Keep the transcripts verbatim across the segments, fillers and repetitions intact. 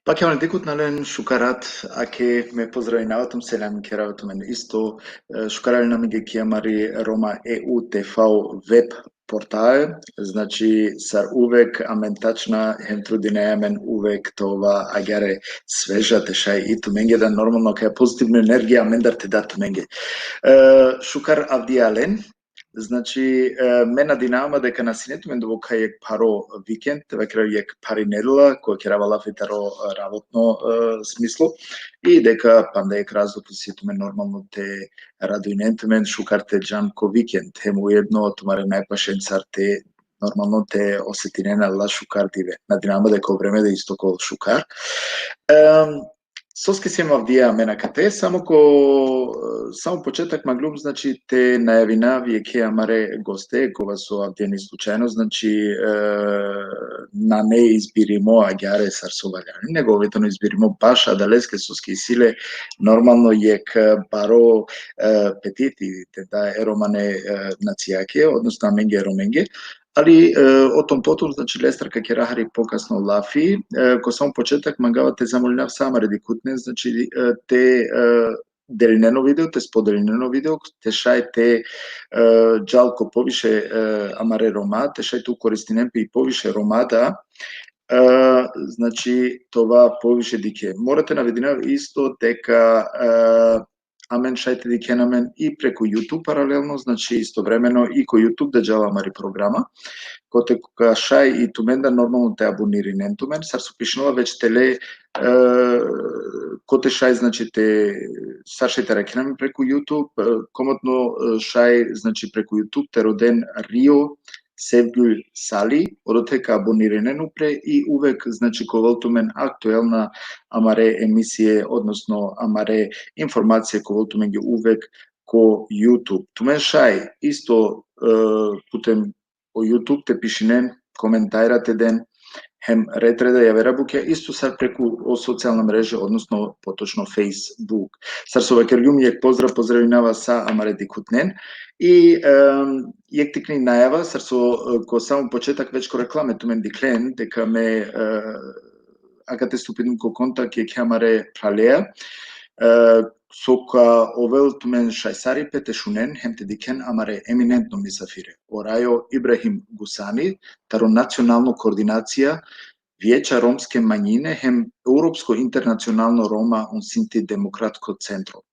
Pa kemale dikutnalen, šukar rat, ake me pozdravinava tumen, selam kerav tumen isto. E, šukar alen amenge ki amari Roma E U T V web portal, znači sar uvek amen tačna hem trudinaja amen uvek te ova agjaar sveža te šaj i tumenge da normalno kaj pozitivna energija amendar te da tumenge. E, šukar avdive alen, Znači, e, me nadinava ma deka na sine tumen dovoka jekh pharo vikend, te vakerav jekh phari nedela, ko kerava lafi taro, e, rabotno, e, smislo, i deka panda jekh razlog isi tumen normalno te raduinen tumen, šukar te džan ko vikend, hem ujedno tumare najpašencar te normalno te osetinen adala šukar dive. Nadinava ma deka o vreme da isto ka ovel šukar. Em, Soske siem avdive amen akate, samo ko, samo početak mangljum, znači, te najavinav jekhe amare goste, kova so avdive ni slučajno, znači, e, nane izbirimo agjaar sar so valjani, nego ov tano izbirimo baš adaleske soske isi le normalno jekh, e, baro, e, petiti te da e romane, e, nacijake, odnosno amenge e Romenge, Ali, e, o tom potom, znači, lestar ka kera hari pokasno lafi, e, ko samo početak mangava te zamolinav sa amare dikhutnen, znači, e, te, e, delinen o video, te spodelinen o video, te šaj te, e, džal ko poviše, e, amare Roma, te šaj te koristinen pe i poviše Roma da, e, znači, te ova poviše dikhe. Mora te navedinav isto deka, e, amen šaj te dikhen amen i preku YouTube paralelno, znači istovremeno i ko YouTube da džala amari programa, kote ka šaj i tumen da normalno te abonirinen tumen, sar so pišinela već tele, e, kote šaj, znači, te, sar šaj te arakhen amen preku YouTube, e, komotno, e, šaj, znači, preku YouTube te roden Rio Sevgjul Sali, odote ka abonirinen upre i uvek, znači, ka ovel tumen aktuelna amare emisije, odnosno amare informacije ka ovel tumenge uvek ko YouTube. Tumen šaj isto, e, putem o YouTube te pišinen, komentarja te den, hem red reda javera bukja, isto sar preku o socijalna mreže, odnosno potočno Facebook. Sar so vakergjum, jekh pozdrav, pozdravinava sa amare dikhutnen. I, em, jekh tikni najava, sar so, e, ko samo početak već ko reklame tumen dikhlen, deka me, e, akate stupingjum ko kontakt jekhe amare phraleja, e, so ka ovel tumen šaj saripe te šunen, hem te dikhen amare eminentno misafire. O Rajo Ibrahim Gusani, taro nacionalno koordinacija Vijeća romske manjine hem Europsko internacionalno Roma un Sinti Demokratsko Centro.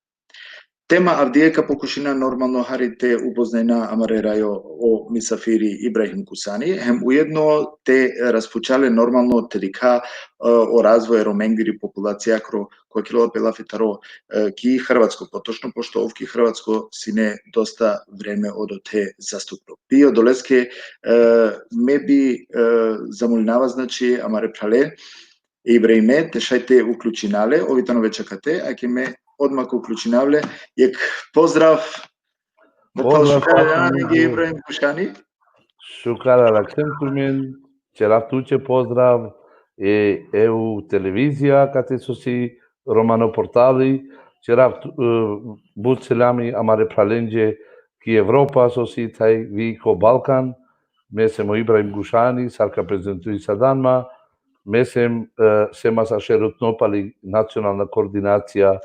Tema avdive ka pokušina normalno hari te upoznajna amare Rajo o misafiri Ibrahim Gusani, hem ujedno te raspučale normalno te dikha, e, o razvoj e Romengiri populacijakro, ko kerela pe lafi taro, e, ki Hrvatsko, potočno, pošto ov ki Hrvatsko sine dosta vreme odote zastupno. Pi odoleske, e, me bi, e, zamolinava, znači, amare phrale, Ibrahime, te šaj te uključina le, ov i tano već akate, ake me odma ka uključinav le, jekh pozdrav. Pozdrav, šukar, Fatma, Ibrahim Gušani. Šukar alakšen tumen, ćerav tuće pozdrav, e, e u televizija, kate so si romano portali, ćerav tu-, e, but selami amare phralenđe ki Evropa, so si thaj vi ko Balkan, me sem o Ibrahim Gušani, sar ka prezentujsadan ma, me sem, e, sem asaše rutno pali nacionalna koordinacija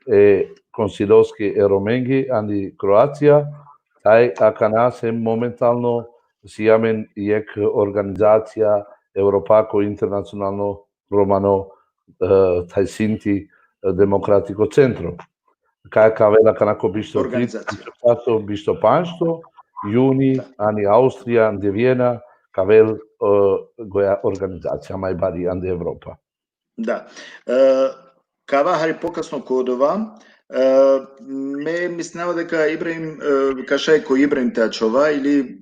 e konsiloske e Romengi andi Kroacija, taj akana sem momentalno si amen jekh organizacija evropako internacionalno romano, e, taj Sinti, e, Demokratiko Centro. Ka, ka avel akana ko bišto trit, organizacija, bišto četvrto, bišto panšto juni, da, ani Austrija, andi Vijena, ka avel, e, goja organizacija, maj bari andi Evropa. Da. E, ka ava hari pokasno ko odova. E, me mislinava deka Ibrahim, e, ka šaj ko Ibrahim te ačhova ili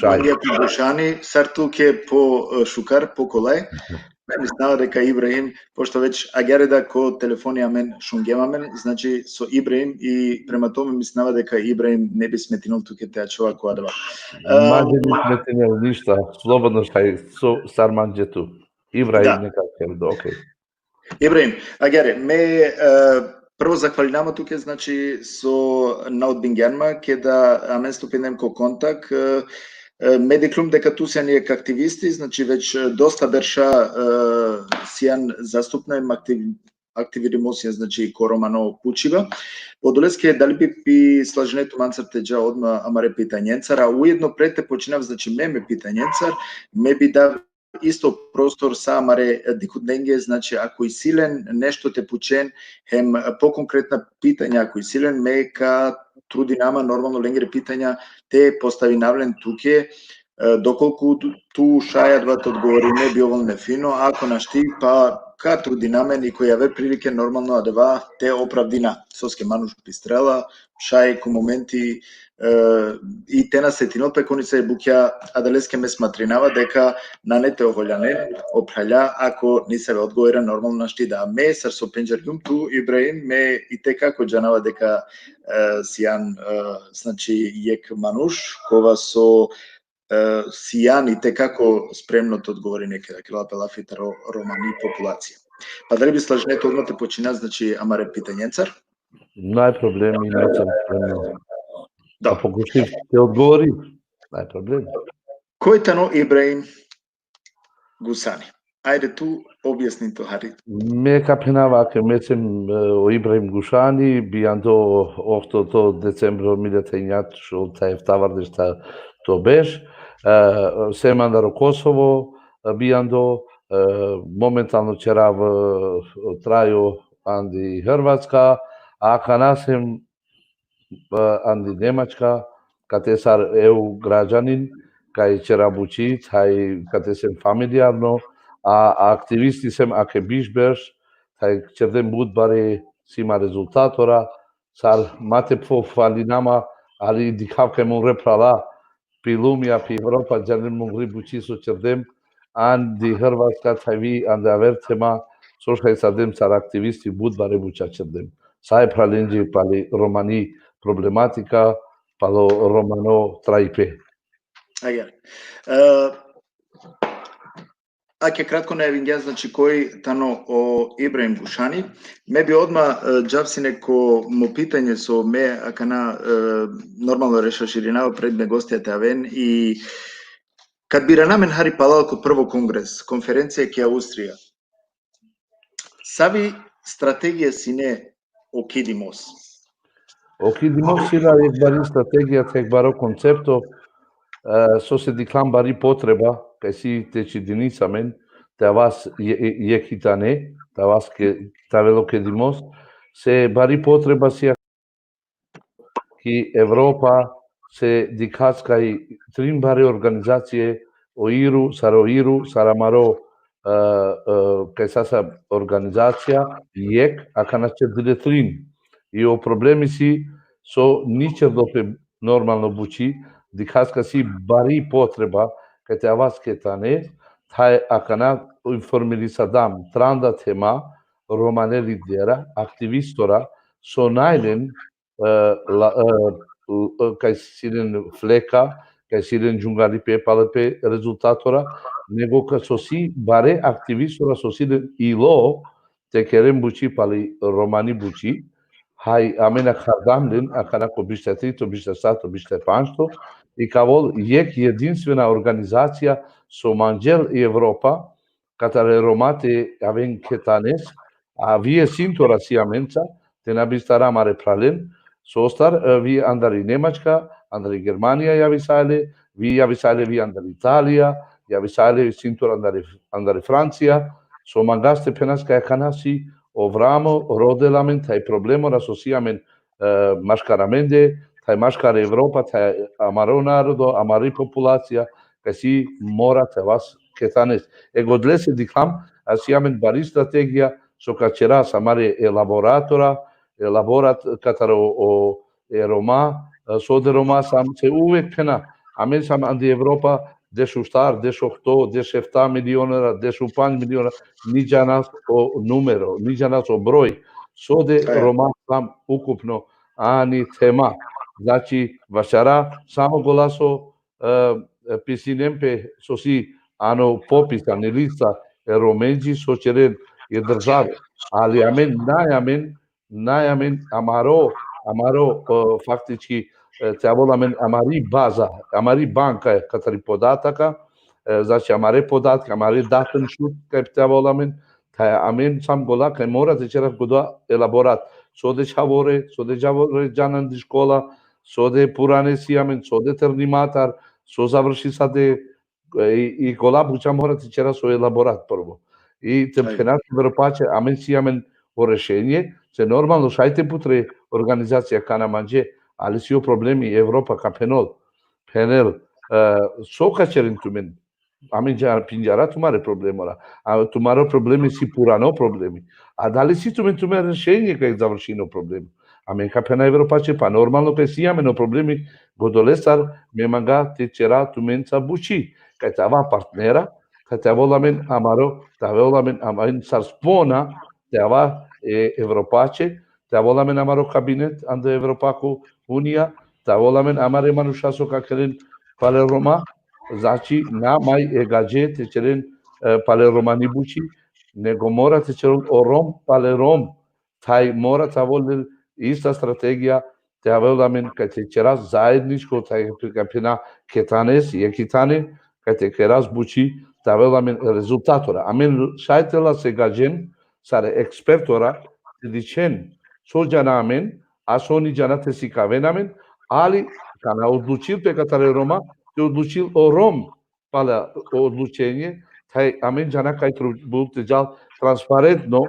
šaj. Mangja ko Gušani, sar tuke po, e, šukar, po kolaj. Me mislinava deka Ibrahim, pošto već agjaar da ko telefoni amen šungjem amen, znači so Ibrahim i prema tome mislinava deka Ibrahim ne bi smetinel tuke te ačhova ko adava. E, ma ne bi smetinel ništa, slobodno šaj, so, sar manđe tu. Ibrahim, da, neka kerdo, okej. Ibrahim, agjaar, me, e, prvo zahvalinama tuke, znači, so na odbingjan ma, keda amen stupinem ko kontak, e, e, me dikhljum deka tu sian jekh aktivisti, znači, već, e, dosta berša, e, sian zastupna hem aktiv-, aktivirimo sian, znači, ko romano pučiba. Odoleske, dali bi, bi slažine tu mancar te dža odma amare pitanjencar, a ujedno pred te počinav, znači, me, me pitanjencar, me bi da isto prostor sa amare dikhutnenge, znači, ako isi len nešto te pučen, hem po konkretna pitanja, ako isi len, me ka trudinama normalno lengere pitanja te postavinav len tuke, e, dokolku tu, tu šaj adava te odgovorine, bi ovel nefino, ako našti, pa ka trudina amen i ko javer prilike normalno adava te opravdina. Soske manuš bistrela, šaj ko momenti, e, i te na setinel pe ko nesave bukja, adaleske me smatrinava deka nane te oholjanen o phralja, ako nesave odgovora normalno našti da. Me sar so pendžargjum tu, Ibrahim, me i te kako džanava deka, e, sian, e, znači, jekh manuš, kova so, e, sian i te kako spremno te odgovorine keda kerela pe lafi taro romani populacija. Pa dali bi slažine tu odma te počina, znači, amare pitanjencar? Naj problemi, me sian spremno. Da. A pokušaj te odgovori. Naj problemi. Koj tano Ibrahim Gusani? Ajde tu objasnin to hari. Me ka phenava ke me sem, e, o Ibrahim Gušani, bijando ohtoto decembro milja te injat šol taj eftavardeš ta to beš, e, sem andar o Kosovo, e, bijando, e, momentalno ćerav, e, trajo andi Hrvatska, a akana sem, e, andi Nemačka, kate sar E U građanin, kaj ćera bući, taj kate sem familijarno, a, a aktivisti sem ake biš berš, taj ćerdem but bare si ma rezultatora, sar ma te pohvalinama, ali dikhav kaj mungre phrala, pi lumja, pi Evropa, džanen mungri bući so ćerdem, andi Hrvatska, taj vi, andi aver tema, so šaj sardem sar aktivisti, but bare buća ćerdem. Sa e phralenđe pali romani problematika, palo romano trajpe. Agjaar. E, ake kratko najavingja, znači, koj tano o Ibrahim Gušani. Me bi odma, e, džav sine ko mo pitanje so me akana, e, normalno rešerširinava pred me gostija te aven i kad birana amen hari palal ko prvo kongres, konferencija ki Austrija, savi strategija sine o Kidimos? O Kidimos sine jekh bari strategija, jekh baro koncepto, e, so se dikhlam bari potreba, kaj si te čidini amen, te avas je, je, jekh tane, te avas ke, te avel o Kidimos, se bari potreba si ki Evropa se dikhas kaj trin bare organizacije, o iru, sar o iru, sar amaro, e, e, kaj sasa organizacija, jekh, akana ćerdile trin. I o problemi si so ni ćerdo pe normalno bući, dikhas kaj si bari potreba, kaj te avas ke tane, taj akana informirisadam, tranda tema, romane lidera, aktivistora, so naj len, e, la, e, l-, e, kaj si len fleka, kaj si len džungalipe, pale pe rezultatora, nego kaj so si bare aktivistora so si len ilo, te keren bući pali romani bući, haj amen akhardam len, akana ko biš te trito, biš te sato, biš te panšto, i ka avol jekh jedinstvena organizacija so manđel i Evropa, katar e Roma te aven ke tanes, a vije sintora si amenca, te na bistara amare pralen, sostar, e, vi andar i Nemačka, andar i Germanija javisale, vi javisale vi andar Italija, javisale sintur andar, andar Francija, so mangas te phenas kaj akana si o vramo rodela amen thaj problemora so si amen, e, maškar amende, thaj maškar Evropa, thaj amaro narodo, amari populacija, kaj si mora te vas ketanes. E godlese dikhlam, a si amen bari strategija, so ka ćeras amare elaboratora, elaborat katar o, o, e Roma, e, so de Roma sam, se uvek phena, amen sam andi Evropa, dešuštar, dešohto, dešefta milionera, dešupandž milionera, ni džanas o numero, ni džanas o broj, so de Roma sam ukupno ani thema. Znači, vaćara, samo gola so, e, e, pisinen pe so si ano popis, ani lista e Romenđi so ćeren e države. Ali amen, naj amen, naj amen amaro, amaro, e, faktički, e, te avol amen amari baza, amari banka, e, katari podataka, e, znači amare podatke, amare Datenschutz kaj te avol amen, thaj amen sam gola kaj mora te ćera goda elaborat, so de čhavore, so de čhavore džan andi škola, so de purane si amen, so de terni matar, so završisade, e, i, i gola buća mora te ćera so elaborat prvo. I te phena Evropaće, amen si amen o rešenje, se normalno šaj te putre organizacija kana manđe, ali si o problemi Evropa ka phenol, phenel, e, so ka ćeren tumen, amen dža-, pindžara tumare problemora, a tumaro problemi si purano problemi. A dali si tumen tumen rešenje kaj završino problemi? Amen ka phena Evropaće, pa normalno kaj si amen o problemi, godolestar me manga te ćera tumenca bući, kaj te ava partnera, kaj te avol amen amaro, te avol amen, amen sar spona, te ava e Evropaće, te avol amen amaro kabinet ande Evropako Unija, te avol amen amare manuša so ka keren pale Roma, znači na maj e gadže te ćeren, e, pale romani bući, nego mora te ćeren o Rom pale Rom, thaj mora te avol ista strategija, te avol amen kaj te ćeras zajedničko, thaj kaj phena ketanes, jekh i tane, kaj te keras bući, te avol amen rezultatora. Amen šaj te las e gadžen, sar ekspertora, te dičhen so džana amen, a so ni džana te sikaven amen, ali kana odlučil pe katare Roma, te odlučil o Rom pala odlučenje, thaj amen džana kaj trebul te džal transparentno,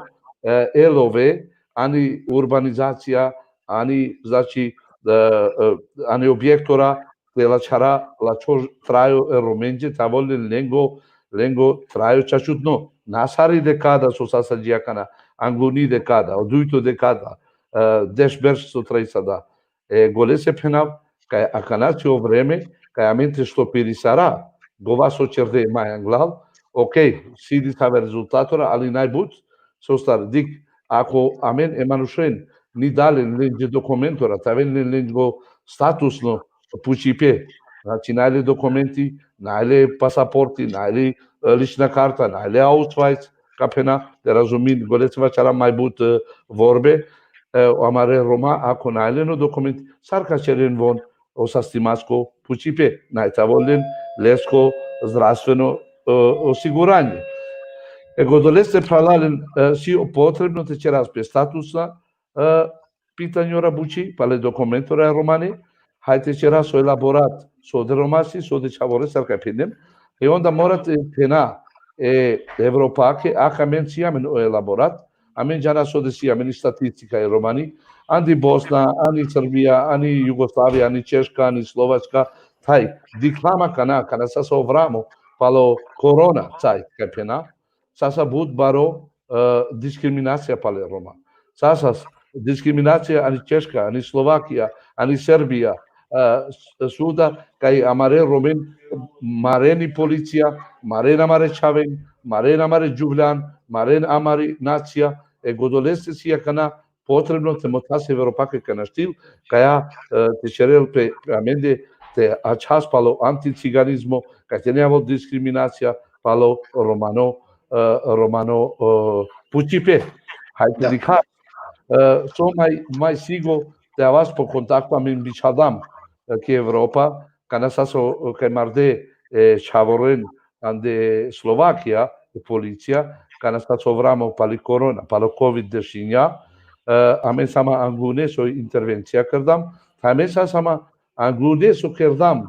e, e love, ani urbanizacija, ani, znači, e, e, ani objektora, te la ćhara, la čhor trajo e Romenđe, te avol lengo, lengo trajo čačutno. Na sari dekada so sasa dži akana, anguni dekada, o dujto dekada, e, deš berš so trajsa da. E, golese phenav, kaj akana si o vreme, kaj amen te štopirisara, gova so ćerde maj anglal, okej, si disave rezultatora, ali najbut, sostar dikh, ako amen e manušen, ni dalen lenđe dokumentora, te aven len lengo statusno pučipe, znači, naj le dokumenti, naj le pasaporti, naj le, e, lična karta, naj le Ausweis, ka phena, te razumin, golese vaćara majbut, e, vorbe, e, amare Roma, ako naj len o dokumenti, sar ka ćeren von o sastimasko pučipe, naj te avol len lesko zdravstveno, e, osiguranje. E godoleste phralalen, e, si o potrebno te ćeras pe statusna, e, pitanjora bući, pale dokumentora e Romani, haj te ćeras o elaborat, so de Roma si, so de čhavore, sar kaj phenen, i onda mora te phena e Evropake, ak amen si amen o elaborat, amen džana so de si amen i statistika e Romani, andi Bosna, ani Srbija, ani Jugoslavija, ani Češka, ani Slovačka, thaj, dikhlam akana, kana sasa o vramo, palo korona, thaj, kaj phena, sasa but baro, e, diskriminacija pale Roma. Sasa s-, diskriminacija ani Češka, ani Slovakija, ani Srbija, e, s-, suda, kaj amare Romen maren i policija, maren amare čhaven, maren amare džuvljan, maren amari nacija, e godoleste si akana potrebno te mothas Evropake kaj naštil, kaja, e, te ćerel pe amende, te ačhas palo anticiganizmo, kaj te ne avol diskriminacija palo romano, e, romano, e, pučipe. Haj te dikha, e, so maj, maj sigo te avas po kontakto amen bičhadam, e, ki Evropa, kana sasa, e, kaj marde, e, čhavoren, ande Slovakija, e policija, kana sasa o vramo pali korona, palo kovid dešinja, e, amen sama angune so intervencija kerdam, amen sa sama angune so kerdam,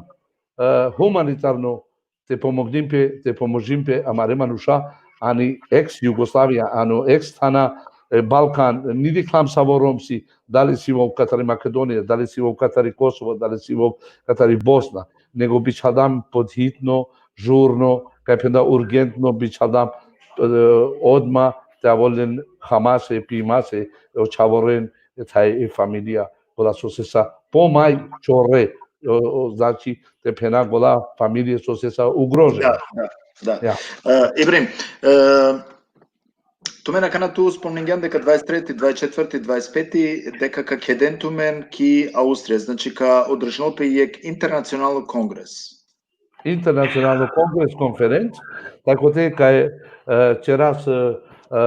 e, humanitarno, te pomognim pe, te pomožim pe amare manuša, ani eks Jugoslavija, ano eks thana, e, Balkan, ni dikhlam savo Rom si, dali si ov katari Makedonija, dali si ov katari Kosovo, dali si ov katari Bosna, nego bičhaldam podhitno, žurno, kaj phenda urgentno bičhaldam, e, odma te avol len Hamase, Pimase, o čhavoren, e, thaj e familija, gola sosesa po maj čore, o, o, znači, te phena gola familije sosesa ugrožena. Da, da, da. Ja. E, Ibrahim, e, tumen akana tu spomningjan deka dvadeset treti, dvadeset četvrti, dvadeset peti, deka ka kheden tumen ki Austrija, znači ka održinol pe jek internacionalno kongres. Internacionalno kongres, konferenc, tako te kaj, e, čeras, e, e,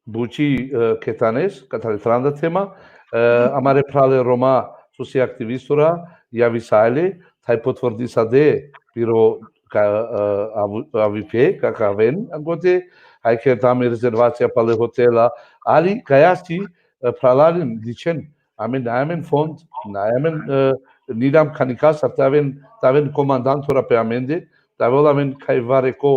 buči, e, ketanes, katare tranda tema, e, amare phrale Roma, so si aktivistura, javisajle, thaj potvrdisade, piro ka, e, avu-, avipe, ka, ka aven, angote, thaj kerdam rezervacija pale hotela, ali kaja si, e, phralalen, dičhen, amen, na amen fond, na amen, e, ni dam kanika sar te aven, te aven komandantora pe amende, te avol amen kaj vareko,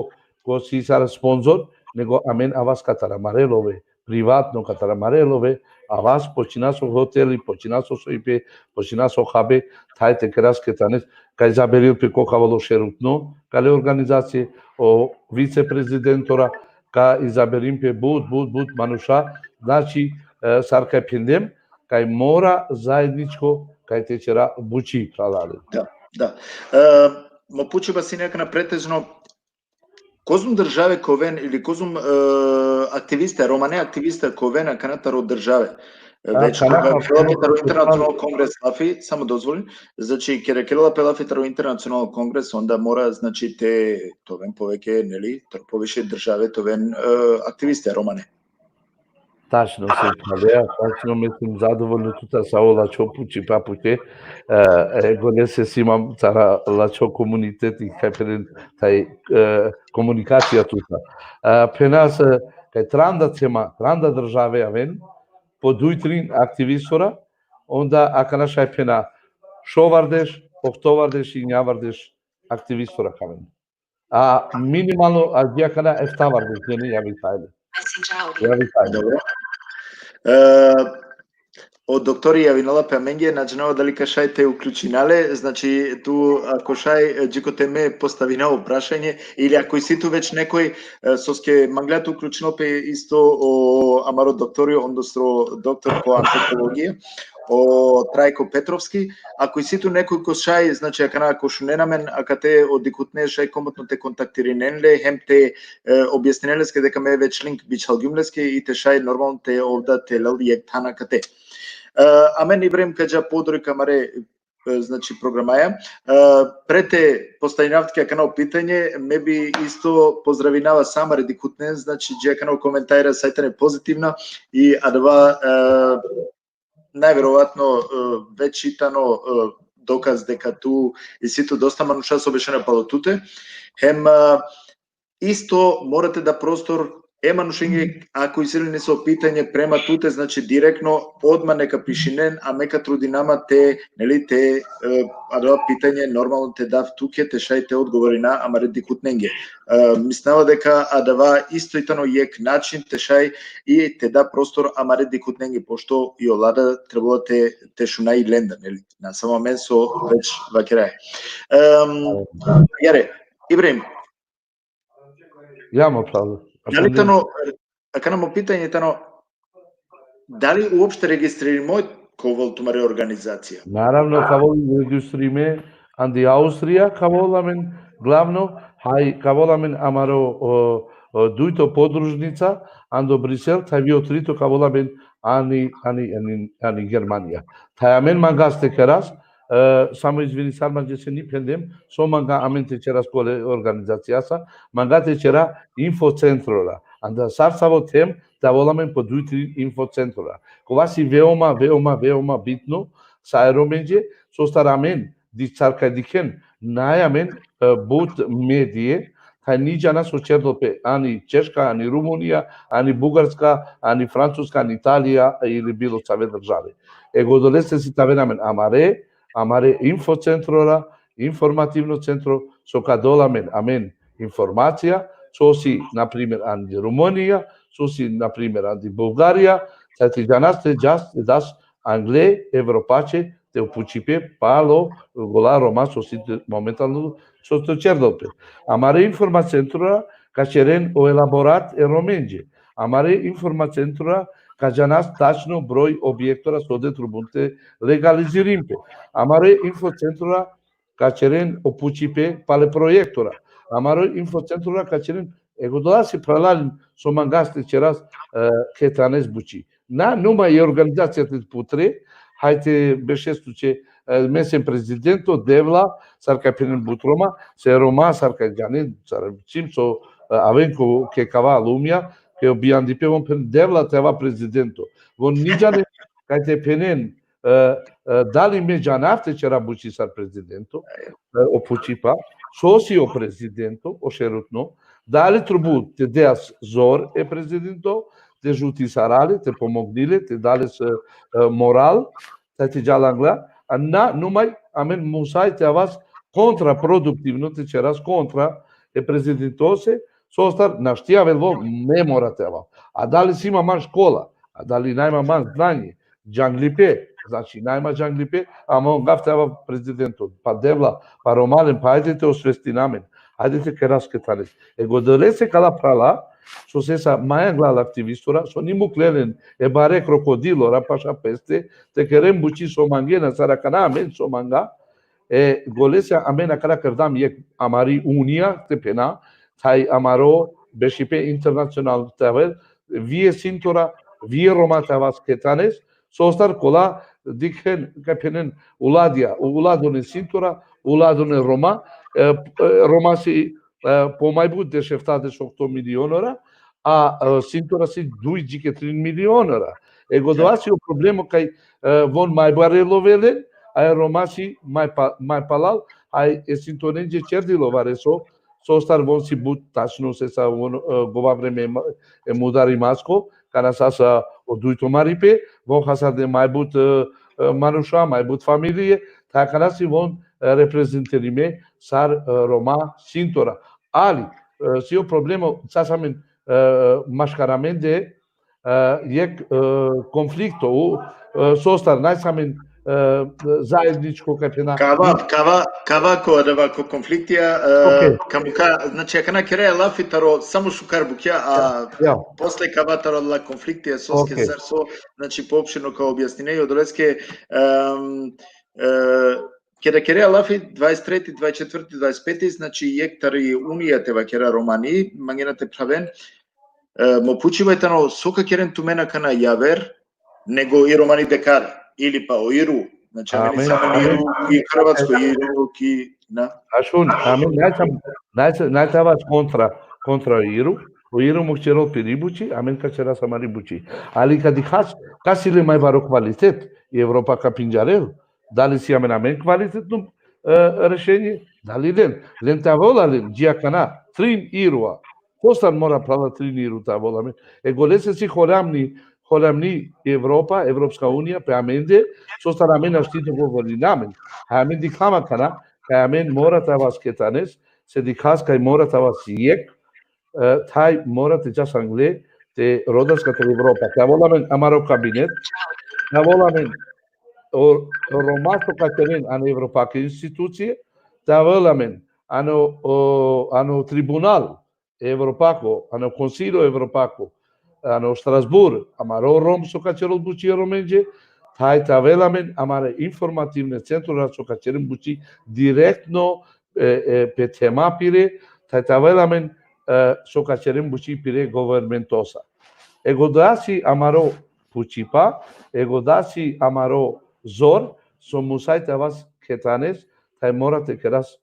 ko si sar sponzor, nego amen avas katar amare love, privatno katar amare love, avas počina so hoteli, počina so sojbe, počina so habe, thaj te keras ketanes, kaj izaberil pe ko ka avol o šerutno, kale organizacije, o viceprezidentora, ka izaberim pe but, but, but manuša, znači, e, sar kaj phendem, kaj mora zajedničko, kaj te čera buči, phralalen. Da, da. E, mo pučiba sine akana pretežno, kozom države ka oven ili kozom, e, aktivista, romane aktivista ka oven akana taro države. E, A, već akana koga ka kerela pe oven taro taro internacionalno kongres lafi, samo dozvolim, znači, kere kerela pe lafi taro internacionalno kongres, onda mora, znači, te, te oven poveke, neli, taro poviše države te oven, e, aktivista romane. Tačno si, Fadea, tačno, me sum zadovoljno tuta sa o lačho pučipa puče, e, e, golese si imam cara lačho komuniteti, kaj phenen thaj, e, komunikacija tuta. E, phenas, e, kaj tranda tema, tranda države aven, po duj trin aktivistora, onda akana šaj phena šovardeš, ohtovardeš i njavardeš aktivistora ka aven. A minimalno, a dži akana eftavardeš, jeni javisajle. Javisajle. Dobro. E, o doktori javinela pe amenge, na džanava dali ka šaj te uključina le, znači tu, ako šaj, e, dži kote me postavina o prašanje, ili ako isi tu već nekoj, e, soske mangla te uključinol pe isto o amaro doktori, odnosno doktor po antropologija, o Trajko Petrovski, ako isi tu nekoj ko šaj, znači, akana ako šunen amen akate o dikhutne, šaj komotno te kontaktirinen le, hem te, e, objasninen leske deka me već link bičhalgjum leske i te šaj normalno te ov da te lel jek than akate. E, amen, Ibrahim, ka dža podori ki amare, e, znači, programaja. E, pre te postavinav tuke akana o pitanje, me bi isto pozdravinava sa amare dikhutnen, znači, dži akana o komentarja šaj tane pozitivna i adava, e, najverovatno, e, već i tano, e, dokaz deka tu isi tu dosta manuša so bešena palo tute. Hem, e, isto mora te da prostor e manušenge, ako isi le neso pitanje prema tute, znači, direktno odma neka pišinen, a me ka trudinama te, neli, te, e, adava pitanje normalno te dav tuke, te šaj te odgovorina amare dikhutnenge. E, mislinava deka adava isto i tano jek način te šaj i te da prostor amare dikhutnenge, pošto i ola da trebela te, te šuna i lenda, neli? Na samo amen so već vakeraja. Em, jare, Ibrahim, Ja, mo phral. dali tano, akana mo pitanje tano, dali uopšte registririmo ka ovel tumare organizacija? Naravno, ka ovel registririme andi Austrija, ka ovel amen glavno, haj ka ovel amen amaro, o, o, dujto podružnica, ando Brisel, thaj vi o trito ka ovel amen ani, ani, ani, ani Germanija. Thaj amen mangas te keras, e, samo izvini, sar mangav, se ni phendem, so manga amen te čeras kole organizacijasa, manga te čera infocentrora. Anda sar savo them, te ovel amen po duj, tri infocentrora. Kova si veoma, veoma, veoma bitno, sa e Romenđe, sostar amen, di sar kaj dikhen, naj amen, e, but medije, taj ni džana so ćerdol pe ani Češka, ani Rumunija, ani Bugarska, ani Francuska, ani Italija ili bilo cave države. E godolese si te aven amen amare, amare infocentrora, informativno centro, so ka dol amen, amen informacija, so si, na primer, ani Rumunija, so si, na primer, ani Bulgarija, taj te džanas te džas, te das angle Evropaće, te o pučipe palo gola Roma so si te, momentalno so te ćerdol pe. Amare informacentrora ka ćeren o elaborat e Romenđe. Amare informacentrora ka džanas tačno broj objektora so de trubun te legalizirin pe. Amare infocentrora ka ćeren o pučipe pale projektora. Amare infocentrora ka ćeren, e godola si, phralalen, so mangas te ćeras, e, ketanes buči. Na, numaj i organizacija te putre, haj te bešes tuće, e, me sem prezidento, Devla, sar kaj phenen but Roma, se Roma, sar kaj džanen, sar čim so, e, aven ko ke kava lumja, ke o bijandipe, von phen Devla te ava prezidento. Von ni džanen kaj te phenen, e, e, dali me džanav te ćera buči sar prezidento, e, o pučipa, so si o prezidento, o šerutno, dali trubu te deas zor e prezidento, te žutisara le, te pomognile, te dale s, e, moral, taj te džal angla, a na, numaj, amen musaj te avas kontraproduktivno, te ćeras kontra e prezidentose, sostar našti avel, von me mora te avav. A dali si ma man škola, a dali naj ma man znanje, džanglipe, znači naj ma džanglipe, ama on gav te avav prezidento, pa Devla, pa Romalen, pa ajde te osvestin amen, ajde te keras ketanes. E godolese kala phrala, so sesa maj angla aktivistora, so ni mukle len e bare krokodilora paša peste, te keren buči so mangena, sar akana amen so manga, e golese amen akana kerdam jekh amari unija, te phena, taj amaro bešipe internacional te avel, vi e sintora, vi e Roma te avas ketanes, sostar kola dikhen, kaj phenen uladija, uladone sintora, uladone Roma, e, e, Roma si, e, po maj but dešefta, dešohto milionora, a, e, sintora si duj dži ke trin milionora. E godova si o problemo kaj, e, von maj bare lovelen, a e Roma si maj pa-, maj palal, a e sintorenđe ćerdilo vareso, sostar von si but tačno sesa von, e, gova vreme ma-, e mudari masko, kana sasa o dujto maripe, von hasarde maj but, e, e, manuša, maj but familije, ta kana si von, e, reprezentirime sar, e, Roma sintora. Ali, e, si o problemo, sasa amen, e, maškar amende, e, jekh, e, konflikto, u, e, sostar, naj si amen, e, zajedničko, kaj phena. Kava, kava, kava ko adava ko konfliktija, e, Okej. Ka muka, znači, akana keraja lafi taro samo šukar bukja, a Ja, ja. posle kava taro la konfliktija, soske Okej. sar so, znači, poopšteno ka objasnine, i odoleske, em, e, keda keraja lafi dvadeset treti, dvadeset četvrti, dvadeset peti, znači, jekh tari unija te vakera romani, mangena te phraven, e, mo pučiba tano, so ka keren tumen akana javer, nego i romani dekar, ili pa o Iru, znači, amen Amen, samo amen. Iru, i Hrvatsko, Iru, ki, na. A šun, amen, naj sam, naj sa-, naj te avas kontra, kontra o Iru, o Iru muk ćerol piri buči, amen ka ćeras amari buči. Ali ka dikhas, kas isi le maj baro kvalitet, i Evropa ka pindžarel, dali si amen amen kvalitetno, e, rešenje, dali len, len te avol alen, dži akana, trin Irua, sostar mora phrala trin Iru te avol amen. E golese si holamni, holamni Evropa, Evropska unija, pe amende, sostar amen našti te govorina amen. A amen dikhlam akana, kaj amen mora te avas ketanes, se dikhas kaj mora te avas jekh, e, taj mora te džas angle, te rodas katar Evropa. Te avol amen amaro kabinet, te avol amen o, o Roma so ka ćeren ano evropake institucije, te avol amen ano, o, ano tribunal evropako, ano Konsilio Evropako, ano Strasbur, amaro Rom so ka ćerol buči e Romenđe, taj te avel amen amare informativne centrora so ka ćeren buči direktno, e, e, pe tema pire, taj te avel amen, e, so ka ćeren buči pire governmentosa. E goda si amaro pučipa, e goda si amaro zor, so musaj te avas ketanes, taj mora te keras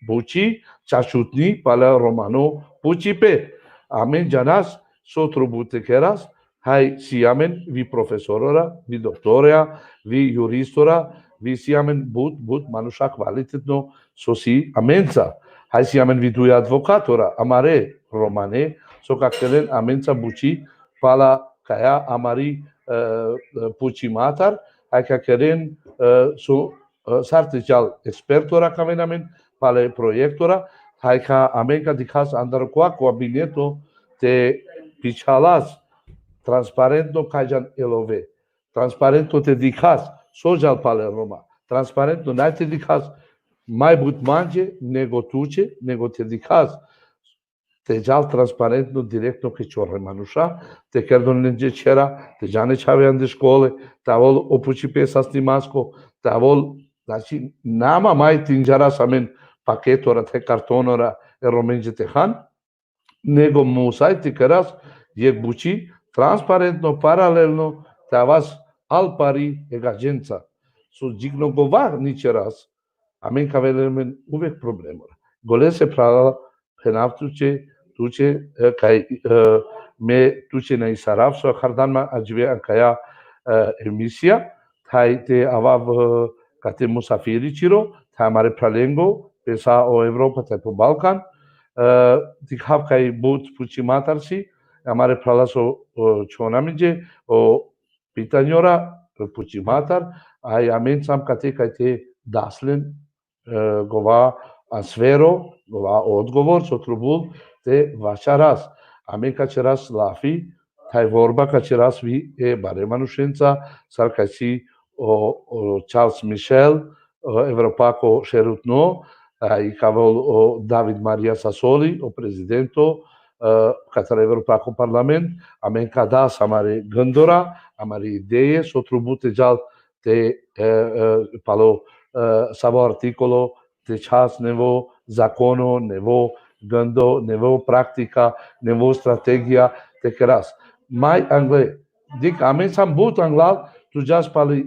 buči, čačutni, pala romano pučipe. Amen džanas so trubu te keras, haj si amen vi profesorora, vi doktorea, vi juristora, vi si amen but, but manuša kvalitetno so si amenca. Haj si amen vi duj advokatora, amare romane, so ka keren amenca buči pala kaja amari, e, e, pučimatar, haj ka keren, e, so, e, sar te džal ekspertora ka aven amen, pale projektora, haj ka amen ka dikhas andar kova kabineto te pičhalas transparentno kaj džan e love. Transparentno te dikhas so džal pale Roma. Transparentno naj te dikhas maj but mange nego tuće, nego te dikhas te džal transparentno, direktno ke čorre manuša, te kerdon lenđe čhera, te džan e čhave ande škole, te avol o pučipe sasnimasko, te avol, znači, nama maj te inđaras amen paketora, te kartonora, e Romenđe te han, nego musaj te keras jekh buči, transparentno, paralelno, te avas al pari e gadženca. So džikno gova ni čeras, amen ka avel amen uvek problemora. Golese phrala, phenav tuće, tuće, e, kaj, e, me tuće na isarav so akhardan ma adžive akaja, e, emisija, thaj te avav, e, kate musafiri čiro, thaj amare phralengo, pesa o Evropa, thaj po Balkan, e, dikhav kaj but pučimatar si, amare phrala so, e, čhona minđe, o pitanjora, pučimatar, aj amen sam kate kaj te das len, e, gova ansvero, gova odgovor, so trubul te vaćaras. Amen ka čeras lafi, thaj vorba ka čeras vi e bare manušenca, sar kaj si o, o Charles Michel, o Evropako šerutno, a, i ka avol o David Maria Sassoli, o prezidento, e, katar Evropako parlament, amen ka das amare gndora, amare ideje, so trubul te džal te, e, e, palo, e, savo artikolo, te čhas nevo zakono, nevo gndo, nevo praktika, nevo strategija te keras. Maj angle, dik, amen sam but anglal, tu džas pali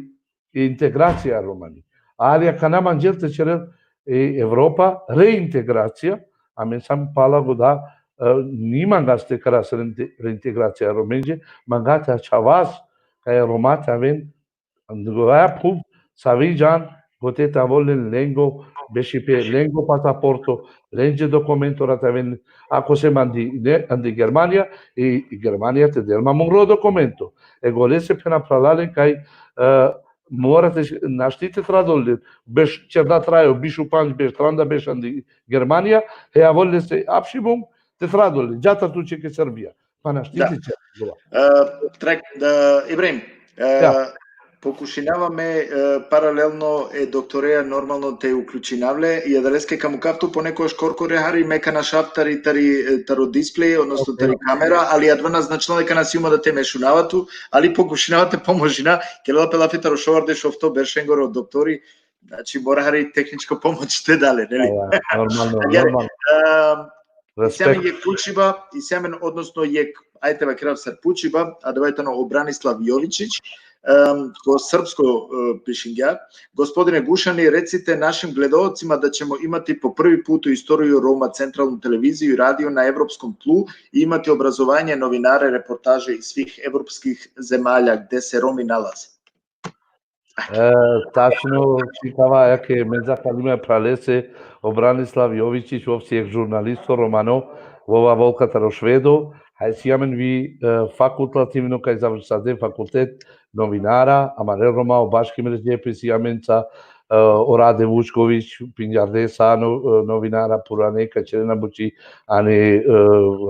integracija romani. Ali akana manđel te čerel e Evropa reintegracija, amen sam pala goda, e, ni mangas te keras reinte-, reintegracija Romenđe, manga te ačhavas kaj Roma te aven, goja phuv, savi džan, gote te avol len lengo bešipe, lengo pasaporto, lenđe dokumentora te aven, ako se mandi, ne, andi Germanija, i, i Germanija te del ma mungro dokumento. E golese phena phralalen kaj, e, mora te š-, našti te tradol len, beš čerda trajo, biš u pandž beš, tranda beš andi Germanija, he avol lese apši mung, te tradol len, džatar tuće ke Srbija. Pa našti Da. te čerda. E, trek, da, Ibrahim, e, Ja. pokušinava me, e, paralelno e doktoreja normalno te uključinav le, i adaleske ka mukav tu ponekogaš korkore hari, me ka našav tari, tari, e, taro displej, odnosno tari Okej. kamera, ali adava na značinela kaj na sijum da te me šunava tu, ali pokušinava te pomožina, kerela pe lafi taro šovardeš ofto beršengoro doktori, znači mora hari tehničko pomoć te da le, neli? Ja, ja, normalno, Agjaar, normalno. e, isi amen Respekt. jekh pučiba, isi amen, odnosno jekh, ajde vakerav sar pučiba, adava tano o Branislav Jovičić, em, ko srpsko, e, pišingja. Gospodine Gušani, recite našim gledaocima da ćemo imati po prvi put u istoriju Roma centralnu televiziju i radio na evropskom tlu i imati obrazovanje novinara i reportaže iz svih evropskih zemalja gde se Romi nalaze. E, tačno, čhikava, jake, me zahvalime phralese, o Branislav Jovičić, ov si jekh žurnalisto romano, ov avol katar o Švedo, haj si amen vi, e, fakultativno, kaj završade fakultet novinara, amare Roma, o Baškim Redžepi si amenca, e, o Rade Vučković, pinđarde sa no-, e, novinara purane, kaj čerena buči, ani, e,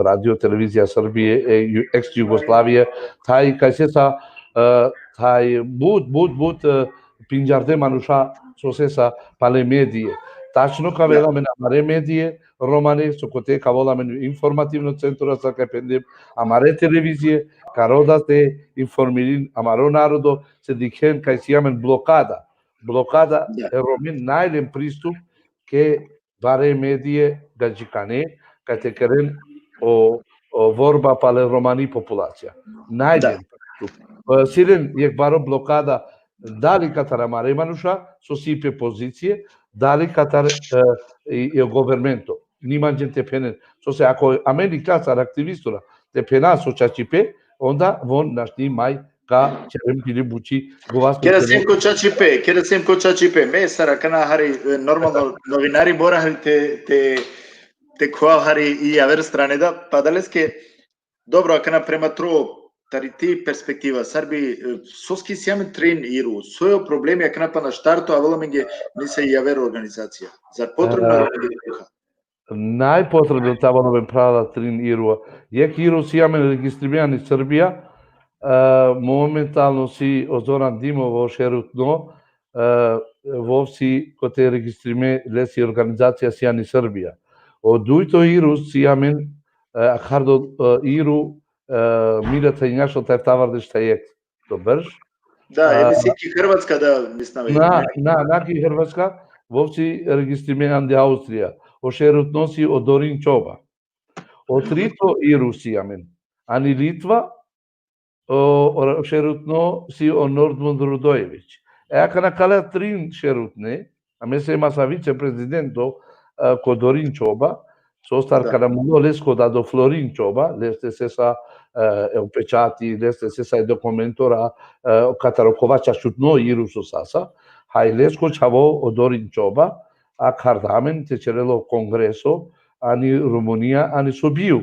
Radio Televizija Srbije, e, Ju-, eks Jugoslavije, thaj kaj se sa, e, thaj but, but, but, e, pinđarde manuša so se sa pale medije. Tačno ka avela amen amare medije romane, so kote ka avol amen informativno centro, sa kaj phendem amare televizije, ka roda te informirin amaro narodo, se dikhen kaj si amen blokada. Blokada Da. e Romen naj len pristup ke bare medije gadžikane, kaj te keren o, o vorba pale romani populacija. Naj Da. len pristup. E, si len jekh baro blokada, dali katar amare manuša, so si pe pozicije, dali katar, e, i, i governmento. Ni manđen te phenen. Sose ako amen iklja sar aktivistura te phena so čačipe, onda von našti maj ka čeren pili buči govas. Kera sem ko čačipe, kera sem ko čačipe. Me sar akana hari, e, normalno novinari mora hari te, te, te kova hari i javer strane da, pa adaleske, dobro, akana prema tro, tari ti perspektiva, sar bi, e, soske si amen trin iru, so je problemi akana pana štarto, avela amenge nisa i javer organizacija. Zar potrebno E, amenge tuka? Najpotrebno te avela amen, phrala, trin iru. Jekh iru si amen registrime ani Srbija, e, momentalno si o Zoran Dimov, o šerutno, e, vov si kote registrime, lesi organizacija si ani Srbija. O dujto iru si amen, e, akhardo, e, iru, e, milja thaj injašo thaj eftavardeš thaj jekh to berš. Da, e, misli ki Hrvatska da, mislim, na, na, na ki Hrvatska, vov si registrime andi Austrija. O šerutno si o Dorin Čoba. O trito iru si amen ani Litva, o, o šerutno si o Nordmund Rudojević. E, akana kala trin šerutne, a me sema sa viceprezidento, e, ko Dorin Čoba, sostar, da, kana mulo lesko dado Florin Čoba, leste sesa, e, e o pečati, leste sesa e dokumentora, e, katar okova čačutno iru so sasa, haj lesko čhavo o Dorin Čoba, akharda amen te ćerel o kongreso, ani Rumunija, ani Sibiu.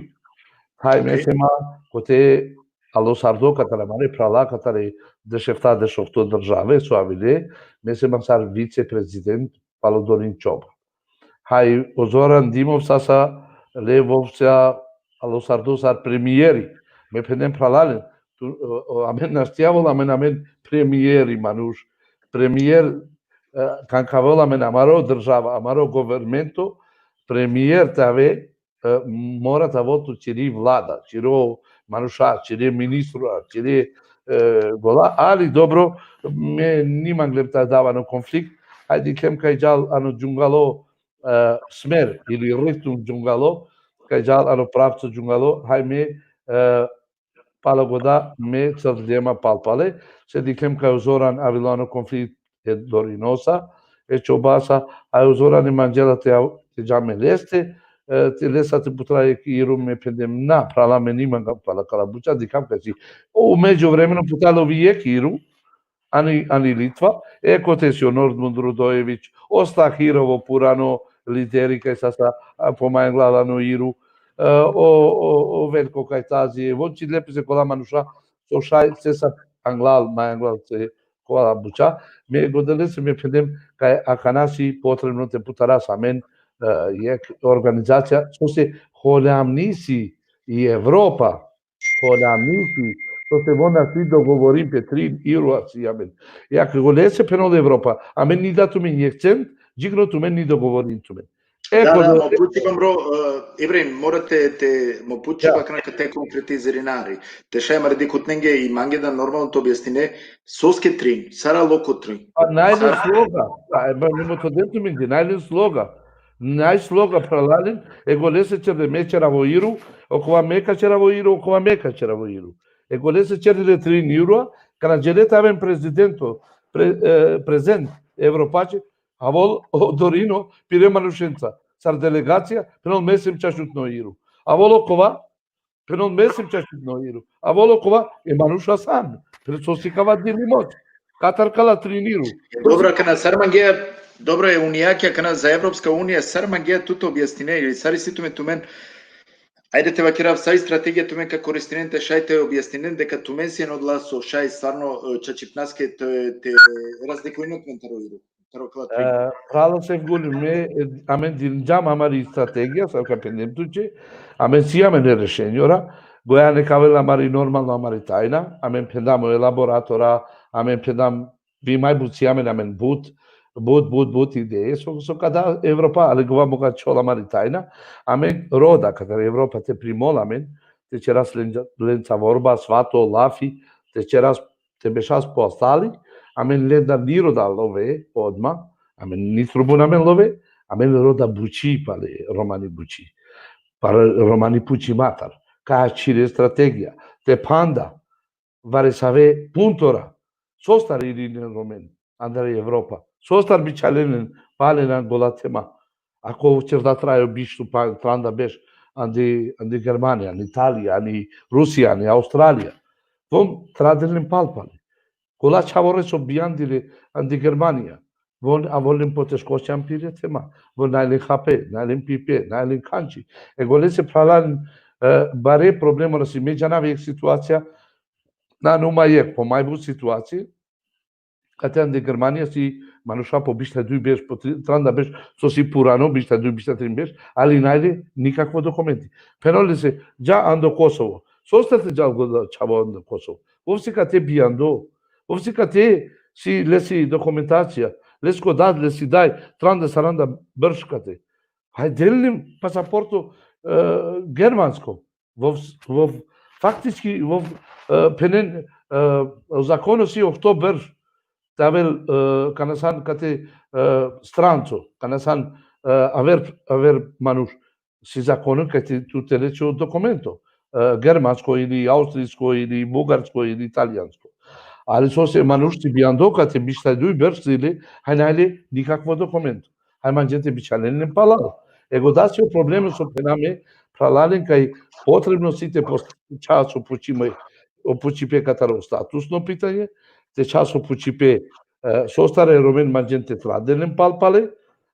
Haj, okej, me sema kote alo sardo katar amare phrala, katar e dešefta, dešofto države so avile, me sema sar viceprezident palo Dorin Čoba. Haj, o Zoran Dimov sasa le vov si alo sardo sar premieri. Me phendem phralalen, tu, o, o, amen našti avol amen, amen premieri manuš. Premier, e, kan ka avol amen amaro država, amaro governmento, premier te ave, e, mora te avol tu čiri vlada, čiro manuša, čiri ministra, čiri, e, gola, ali dobro, me ni manglem te dav ano konflikt, hajde dikhlem kaj džal ano džungalo, e, smer ili ritum džungalo, kaj džal ano pravco džungalo, haj me, e, palo goda me crdljema palpale, se dikhlem kaj o Zoran avilo ano konflikt e Dorinosa, e Čobasa, a o Zoran e manđela te av-, te dža me leste, e, te lesa te putra jekh iru, me phendem na, phrala, me ni mangava pala kala buća, dikhav kaj si. O, u međuvremenu puta lovi jekh iru, ani, ani Litva, e kote si o Nordmund Rudojević, o Stahirovo purano lideri kaj sasa, a, pomanglal ano iru, e, o, o, o Veljko Kajtazi, e, von čhidle pese kola manuša, so šaj sesa anglal, ma anglal se kola buća, me godele se me phendem kaj akana si potrebno te putaras amen, e, jekh organizacija, so se holjamni si i Evropa, holjamni si, so se von našti dogovorin pe trin iru si amen. Jak golese phenol Evropa, amen ni da tumen jekh cent, džikno tumen ni dogovorin tumen. E, da, da, mo pučiba mro, e, Ibrahim, mora te, te, mo pučiba, da, akana ka te konkretizirinari. Te šaj amare dikhutnenge i mange da normalno te objasnine, soske trin, sar alo ko trin. Pa najlen sloga, pa, e, ba, nemo to den tumen di, najlen sloga. Naj sloga, phralalen, e golese ćerde me ćerava o iru, okova me ka ćerava o iru, okova me ka ćerava o iru. E golese ćerde le trin iru, kana džele te aven prezidento, pre-, e, prezent Evropaće, avol o Dorino pire manušenca, sar delegacija, phenol me sem čačutno iru. Avol okova, phenol me sem čačutno iru. Avol okova, e manuša san, phenol so sikava dili moć. Katar kala trin iru. E, dobro, kana sar mangea, dobro, e Unija, kana za Evropska Unija, sar mangea tu te objasnine, ili sar isi tumen, tumen, ajde te vakerav, sar i strategija tumen ka koristinen, te šaj te objasninen deka tumen sien odola so šaj stvarno, e, čačipnaske te, te razlikujnen tumen taro iru. Taro kala trin. E, phrala Sefguli, me, e, amen dinđam amari strategija, sar ka phendem tuće, amen si amen e rešenjora, goja neka avel amari normalno amari tajna, amen phendam o elaboratora, amen phendam vi maj but si amen, amen but, but, but, but ideje, so, so ka da Evropa, ali gova mo ka čhol amari tajna, amen roda, katar Evropa te primol amen, te ćeras len-, lenca vorba, svato, lafi, te ćeras te bešas po astali, amen lendar ni roda love odma, amen ni trubun amen love, amen roda bući pale romani bući. Pale romani pući matar. Ka čhire strategija. Te phanda, varesave puntora. Sostar irinen Romen andar Evropa. Sostar bičhalenen, palen angola tema. Ako ćerda trajo biš tu pa tranda beš andi, andi Germanija, andi Italija, andi Rusija, andi Australija. Von tradelen palpale. Kola čhavore so bijandile andi Germanija. Von, a von len poteškoća pi le tema. Von naj len hape, naj len pipe, naj len khanči. E golese phralalen, e, bare problemo nasi. Me džanav jekh situacija, na numa jekh, po maj but situacije, kate ande Germanija si manuša po biš te duj berš, po tri-, tranda berš, so si purano, biš te duj, biš te trin berš, ali naj le nikakvo dokumenti. Pheno lese, dža ando Kosovo. Soste te džal goda čhavo ando Kosovo? Vov si kate bijando. Vov si kate si lesi dokumentacija. Lesko dad, lesi daj, tranda, saranda berš kate. Haj, del len pasaporto, e, germansko. Vov, vov, faktički, vov, e, phenen, e, o zakono si ohto berš te avel, e, kana san kate, e, stranco, kana san, e, aver, aver manuš. Si zakono kate tu te le čhov dokumento. E, germansko ili austrijsko ili bugarsko ili italijansko. Ali sose manuš si bijando kate biš te duj berš si le, haj naj le nikakvo dokumento. Haj manđe te bičhalen len palal. E goda si o problemo so phena me, phralalen, kaj potrebno si te pos-, čha so pučime, o pučipe katar o statusno pitanje, te čha so pučipe, e, sostar e Romen manđen te traden len palpale,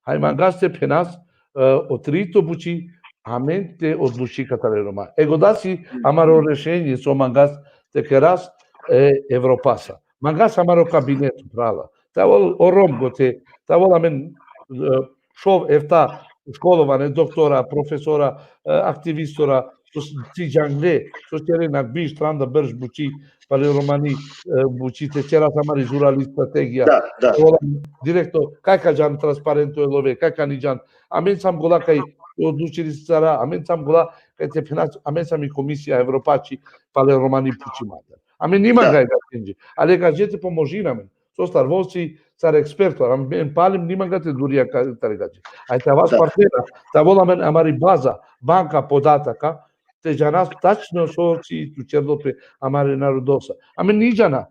haj mangas te phenas, e, o trito buči, amen te odluči katar e Roma. E goda si amaro rešenje so mangas te keras e Evropasa. Mangas amaro kabineto, phrala. Te avol o Rom gote, te avol amen, e, šov efta školovane, doktora, profesora, e, aktivistora, so si džangle, so čere na biš, tranda berš buči, pale romani, e, buči te čeras amari zurali strategija. Da, da. Te avol direktno, kaj ka džan transparento e love, kaj ka ni džan. Amen sam gola kaj odlučili sara, amen sam gola kaj te phena, amen sam i Komisija Evropači, pale romani pučimatar. Amen ni mangaj da gađenđe, ali gađe te pomožina amen. Sostar, vov si sar eksperto, amen palem ni manga te durija ka-, tari gađe. Aj te avas partnera, te avol amen amari baza, banka podataka, te džanas tačno so si tu čerdo pe amare narodosa. Amen ni džana,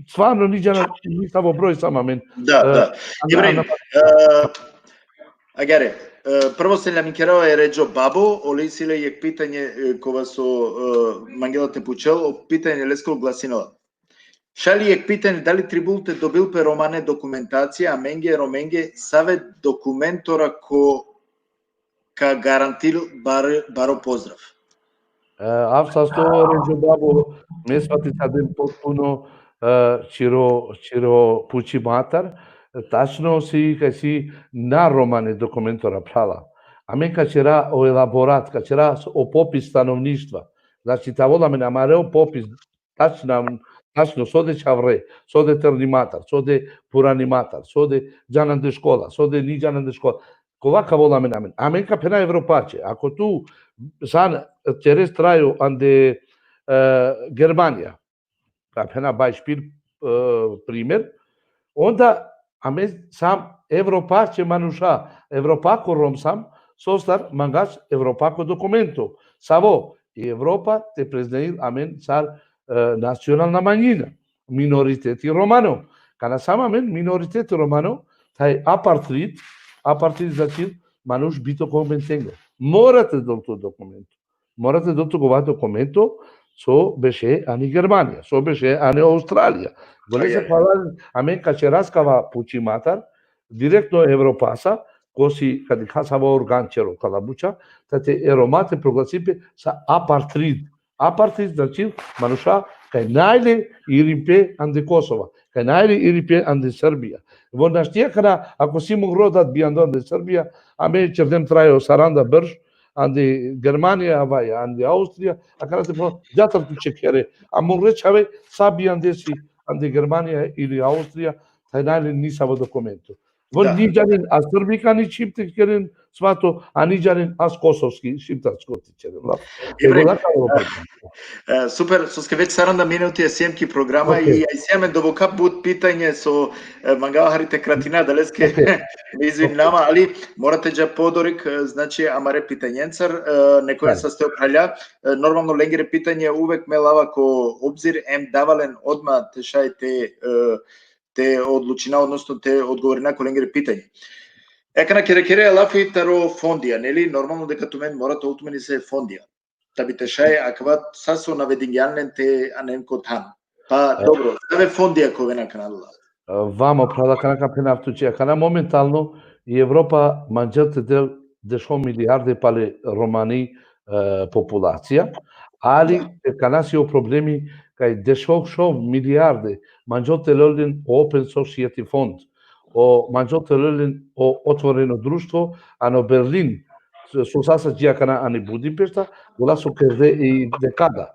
stvarno ni džana, ni savo broj sam amen. Da, e, da. Ana-, Ibrahim, ana- e, agjaar, e, prvo selam kerava e Redžo Babo, ole si le jekh pitanje, e, kova so, e, mangela te pučel, o pitanje lesko glasinela. Šaj li jekh pitanje, dali tribul te dobil pe romane dokumentacija, amenge Romenge, save dokumentora ko ka garantil bar-, baro pozdrav. E, av sasto, Redžo Babo, me svatisavdem potpuno, e, čhiro, čhiro pučimatar, tačno si, kaj si na romane dokumentora, phrala. Amen ka čera o elaborat, ka čera o popis stanovništva. Znači, te avol amen amare o popis, tačno, tačno so de čhavre, so de ternimatar, so de puranimatar, so de džan ande škola, so de ni džan ande škola. Kova ka avol amen, amen. Amen ka phena Evropače. Ako tu san čeres trajo ande, e, Germanija, ka phena Beispiel, e, primer, onda amen sam Evropače manuša, Evropako Rom sam, sostar mangas Evropako dokumento. Savo, i Evropa te priznajil amen sar, e, nacionalna manjina, minoriteti romano. Kana sam amen minoriteti romano, taj apatrid, apatrid znači manuš bito ko mentengo. Mora te dol to dokumento. Mora te dol to gova dokumento, so beše ani Germanija, so beše ani Australija. Golese, phralalen, amen ka čeras kava pučimatar, direktno Evropasa, ko si ka dikha savo organ čero kala buča, ta te e Roma te proglasi pe sa apatrid. Apatrid znači manuša kaj naj le irin pe ande Kosova, kaj naj le irin pe ande Srbija. Von našti akana, ako si mungro dad bijando ande Srbija, amen čerdem trajo saranda berš ande Germanija, vaj, ande Austrija, akana te po, džatar tu čekere, a mungre čhave sa bijande si ande Germanija ili Austrija, taj naj le nisavo dokumento. Von ni džanen a srbika ni čhib te keren svato, a ni džanen a kosovski šiptarsko te keren. Ibrahim, e, super, soske već saranda minuti siem ki programa i aj siem doboka but pitanje so, e, mangava hari te kratina, adaleske me izvinava, ali mora te dža podorik, e, znači, amare pitanjencar, e, nekoja saste o phralja, e, normalno lengere pitanje uvek me lava ko obzir, em dava len odma te šaj te, e, te odlučina, odnosno te odgovorina ko lengere pitanje. E, akana kere, kere lafi taro fondija, neli? Normalno deka tumen mora te ovel tumen isi fondija. Ta bi te šaj akava sa so navedingjan len te anen ko than. Pa, dobro, save fondija ka oven akana la? Vamo, phrala, kana ka phenav tuće, kana momentalno i Evropa mandžel te del dešo milijarde pale romani, e, populacija, ali e kana si o problemi kaj dešo šov milijarde mandžel te lel len o Open Society Fund, o mandžel te lel len o Otvoreno društvo, ano Berlin, so sasa dži akana ani Budimpešta, gola so kerde i dekada.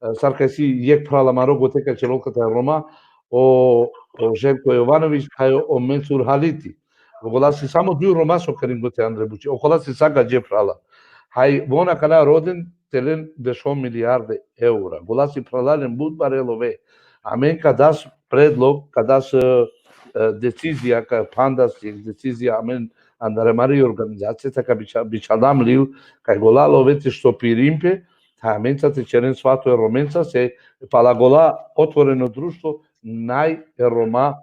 E, sar kaj si jekh phrala amaro gote kaj čelol kate Roma, o, o Željko Jovanović, kaj o Mensur Haliti. Gola si samo duj Roma so kerin gote andre buči. Okola si sa gadže phrala. Haj, von akana roden te len dešo milijarde eura. Gola si phralalen but bare love. Amen ka das predlog, ka das, e, e, decizija, ka phandas jekh decizija amen andre amari organizacija, ta ka biča-, bičhaldam lil, kaj gola love te štopirin pe, ta amenca te čeren svato e Romenca, se pala gola Otvoreno društvo naj e Roma,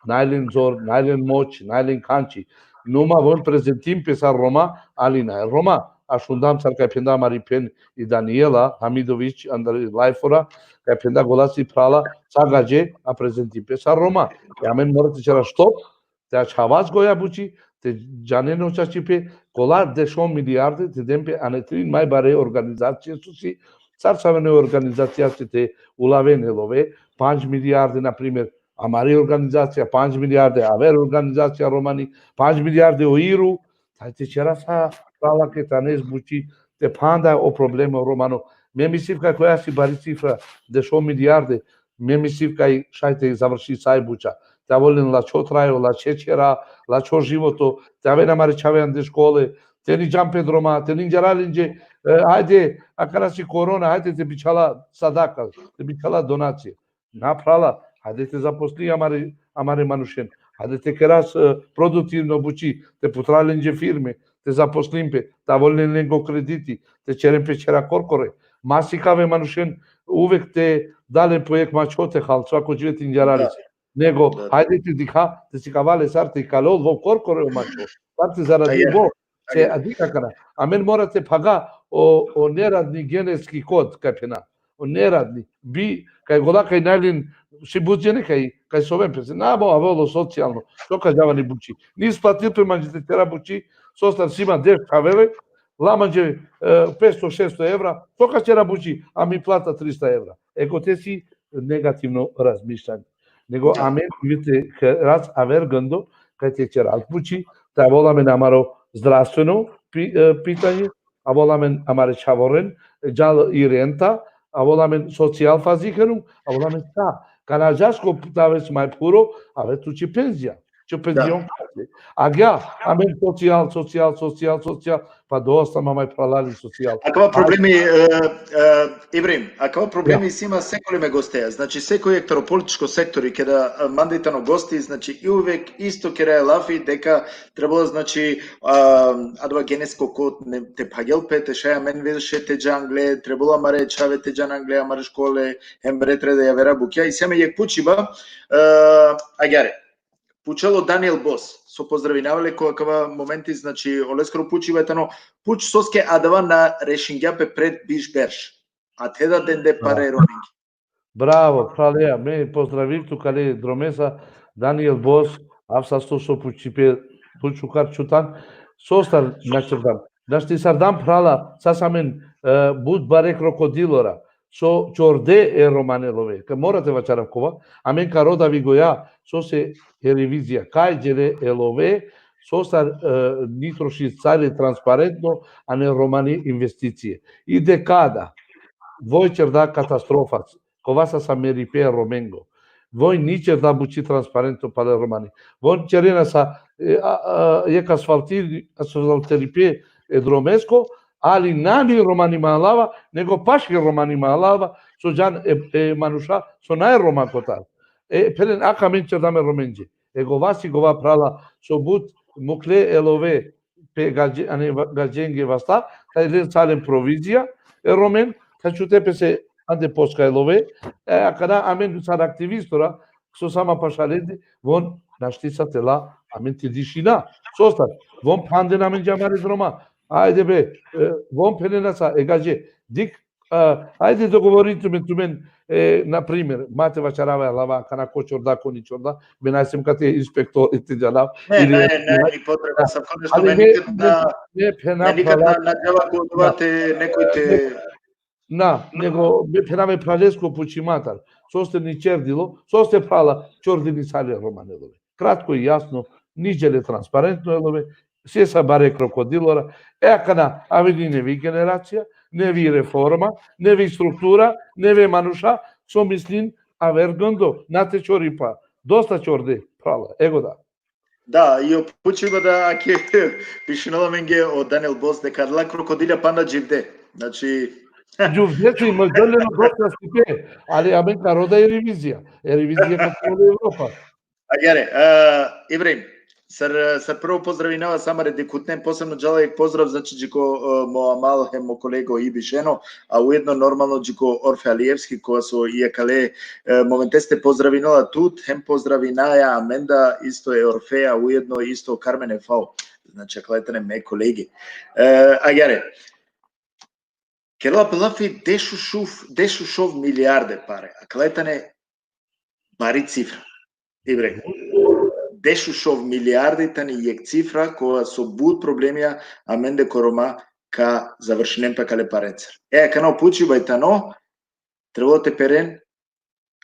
naj len zor, naj len moć, naj len kanči. Numa von prezentin pe sar Roma, ali naj Roma. A šundam sar kaj phenda amari phen i Daniela Hamidović, andar lajfora, kaj phenda gola si phrala, sa gadže, a prezentin pe sar Roma. E amen mora te čera štop, te ačhavas goja buči, te džanen o čačipe, kola dešo milijarde te den pe ane trin maj bare organizacije so si, sar savene organizacija si te ulaven e love, pandž milijarde, na primer, amari organizacija, pandž milijarde, aver organizacija romani, pandž milijarde o iru, taj te čera sa phrala ke tanes buči, te phanda o problema romano. Me misliv kaj koja si bari cifra, dešo milijarde, me misliv kaj šaj te završi sa i buča. Te avol len lačho trajo, lačhe čhera, lačho životo, te aven amare čhave ande škole, te ni džan pe droma, te ni džara lenđe, e, ajde, akana si korona, ajde te bičhala sadaka, te bičhala donacije. Na phrala, hajde te zaposli amare, amare manušen. Hajde te keras, e, produktivno buči, te putra lenđe firme, te zaposlin pe, te avol len lengo krediti, te čeren pe čhera korkore. Ma sikave manušen uvek te da len po jekh mačho te hal, svako dži vet inđaralis. Nego, hajde te dikha, te sikava le sar te ikalol vo korkore o mačho. Sar te zaradi vo. Se adika kana. Amen mora te phaga o, o neradni genetski kod, kaj phena. O neradni. Bi, kaj gola kaj naj len, si but džene kaj, kaj soven pese. Na, bo, avol o socijalno. So ka džava ni buči. Ni isplatil pe manđe te čera buči, sostar si ma deš čhavere, la manđe, e, petsto, šesto evra, so ka čera buči, a mi plata trista evra. E, kote si negativno razmišljanje. Nego amen, vidite, ke raz aver gndo, kaj te čera buči, te avol amen amaro zdravstveno pi-, e, pitanje, avol amen amare čhavoren, džal i renta, avol amen socijal faziherum, avol amen sa. Kana džas ko taves maj phuro, ave tuči penzija. Či penzion kate. Agja, amen socijal, socijal, socijal, socijal, pa dosta ma maj phralalen socijal. Akava problemi, e, e, Ibrim, akava problemi si ma sekole me gosteja. Znači, sekoj jekh taro političko sektori, keda, e, mande tano gosti, znači, i uvek isto keraja lafi, deka trebalo, znači, a, adava genetsko kod ne, te phagel pe, te šaj amen više te džan angle, trebalo amare čhave te džan angle, amare škole, hem bre tre da javera bukja. I si ma jekh pučiba, e, agjare. Pučel o Daniel Bos, so pozdravinava le ko akava momenti, znači, oleskoro pučiba tano, puč soske adava na rešingja pe pred biš berš. A te da dende pare Romingi. Bravo, phralea, me pozdraviv tu kale dromesa, Daniel Bos, av sasto so pučipe, tu čukar čutan, sostar na čerdam. Našti sardam phrala, sas amen, e, but bare krokodilora, so čorde e romane love. Ka mora te vačarav kova, amen ka rodavi goja, sose e revizija, kaj džele e love, sostar, e, ni troši sare transparentno, ane romani investicije. I dekada, voj čerda katastrofas, kova sa sa meripe romengo. Voj ni čerda buči transparentno pale romani. Von čerena sa, e, a, a, jekh asfalti-, asfalteripe e dromesko, ali nani romani ma alava, nego paške romani ma alava, so džan e, e manuša, so naj Roma kotar. E, phenen aka amen čerdam e romenđe. E gova si gova phrala, so but mukle e love pe gadže-, ane va-, gadženge vasta, taj len sa len provizija, e romen, taj čute pese ande poska e love, e, akana amen sar aktivistora, so sa ma pašalende, von našti sa te la, amen te dišina. Sostar, von phanden amenđe amare droma, ajde be, e, von phenena sa, e gadže, dik, A, ajde, dogovorite me tumen, e, na primer, ma te vaćarava lava, kana ko čorda, ko ni čorda, me na sem kate inspektor, te džanav, Ne, ili ne, ne, ni potreba, sa ko nešto ali me ne, nikad ne, na, ne phena me nikad phrala, na, na džava ko odova te nekoj te... na, nego me phena me phralesko pučima tar. Soste ni čerdilo, soste phrala čordini sale romane love. Kratko i jasno, niđe le transparentno love, se sa bare krokodilora, e akana avini nevi generacija, nevi reforma, nevi struktura, neve manuša, so mislin aver gondo, na te čoripa, dosta čorde, phrala, ego da. Da, i o pučiba da, ake pišinola amenge o Daniel Boss deka adala krokodilja panda dživde. Znači, Džuvde si, ma dole no dosta stipe, ali amen ka roda i revizija. E revizija ka roda Evropa. Agjaar, e, Ibrahim, sar, sar prvo pozdravinava sa amare dikhutnen, posebno džala jek pozdrav, znači, dži ko, e, mo amal hem mo kolego Ibi Šeno, a ujedno normalno dži ko Orfe Alijevski, kova so i akale, e, momenteste pozdravinela tut, hem pozdravinaja amen da isto e Orfe, a ujedno isto Karmen Efao. Znači, akale tane me kolege. E, agjaar, kerela pe lafi dešušov, dešušov milijarde pare. Akale tane bari cifra. Ibrahim, dešušov milijardi tani jek cifra, kova so but problemija amende ko Roma ka završinen pe akale parencar. E, akana o pučiba i tano, trebalo te peren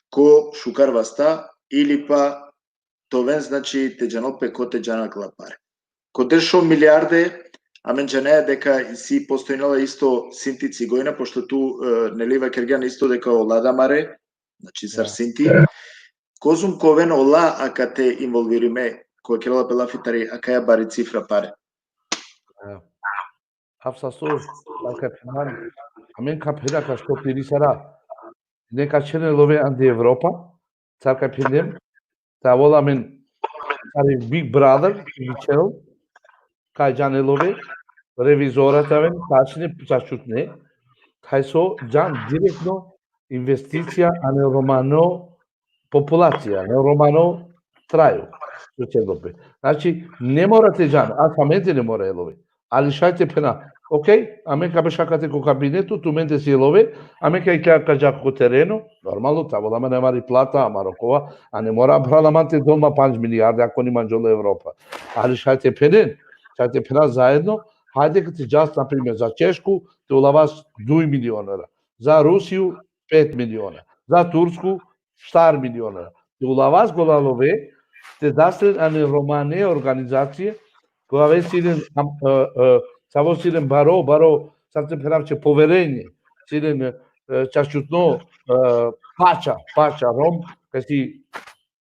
ko šukar vasta, ili pa te oven, znači, te džanol pe kote džana akala pare. Ko dešušov milijarde, amen džanaja deka isi postojnela isto Sinti Cigojna, pošto tu, e, neli, vakergjan isto deka ola da amare, znači, sar Sinti. Kozom ka oven ola akate involvirime, ko kerela pe lafi tari akaja bari cifra pare? Av sasto, ka phena, amen ka phena ka štopiri sara. Ne ka čhene love andi Evropa, sar ka phenem, te avol amen, sar i Big Brother, i čel, ka džane love, revizora te aven, tačne, čačutne, thaj so džan direktno investicija ane romano populacija, ane romano trajo, so čerdo pe. Znači, ne mora te džan, a samente ne mora e love. Ali šaj te phena, okej, amen ka beša kate ko kabineto, tumende si e love, amen ka ikla ka dža ko tereno, normalno, te avol amen amari plata, amaro kova, a ne mora, phrala, man te dol ma pandž milijarde, ako ni mandžol Evropa. Ali šaj te phenen, šaj te phena zajedno, hajde kate džas, na primer, za Češku, te ulavas duj miliona evra. Za Rusiju, pet miliona. Za Tursku, štar miliona evra. Te ulavas gola love, te das len ane romane organizacije, kova ve si len, am, e, e, savo si len baro, baro, sar te pherav će, poverenje, si len, e, čačutno, e, pača, pača Rom, kaj si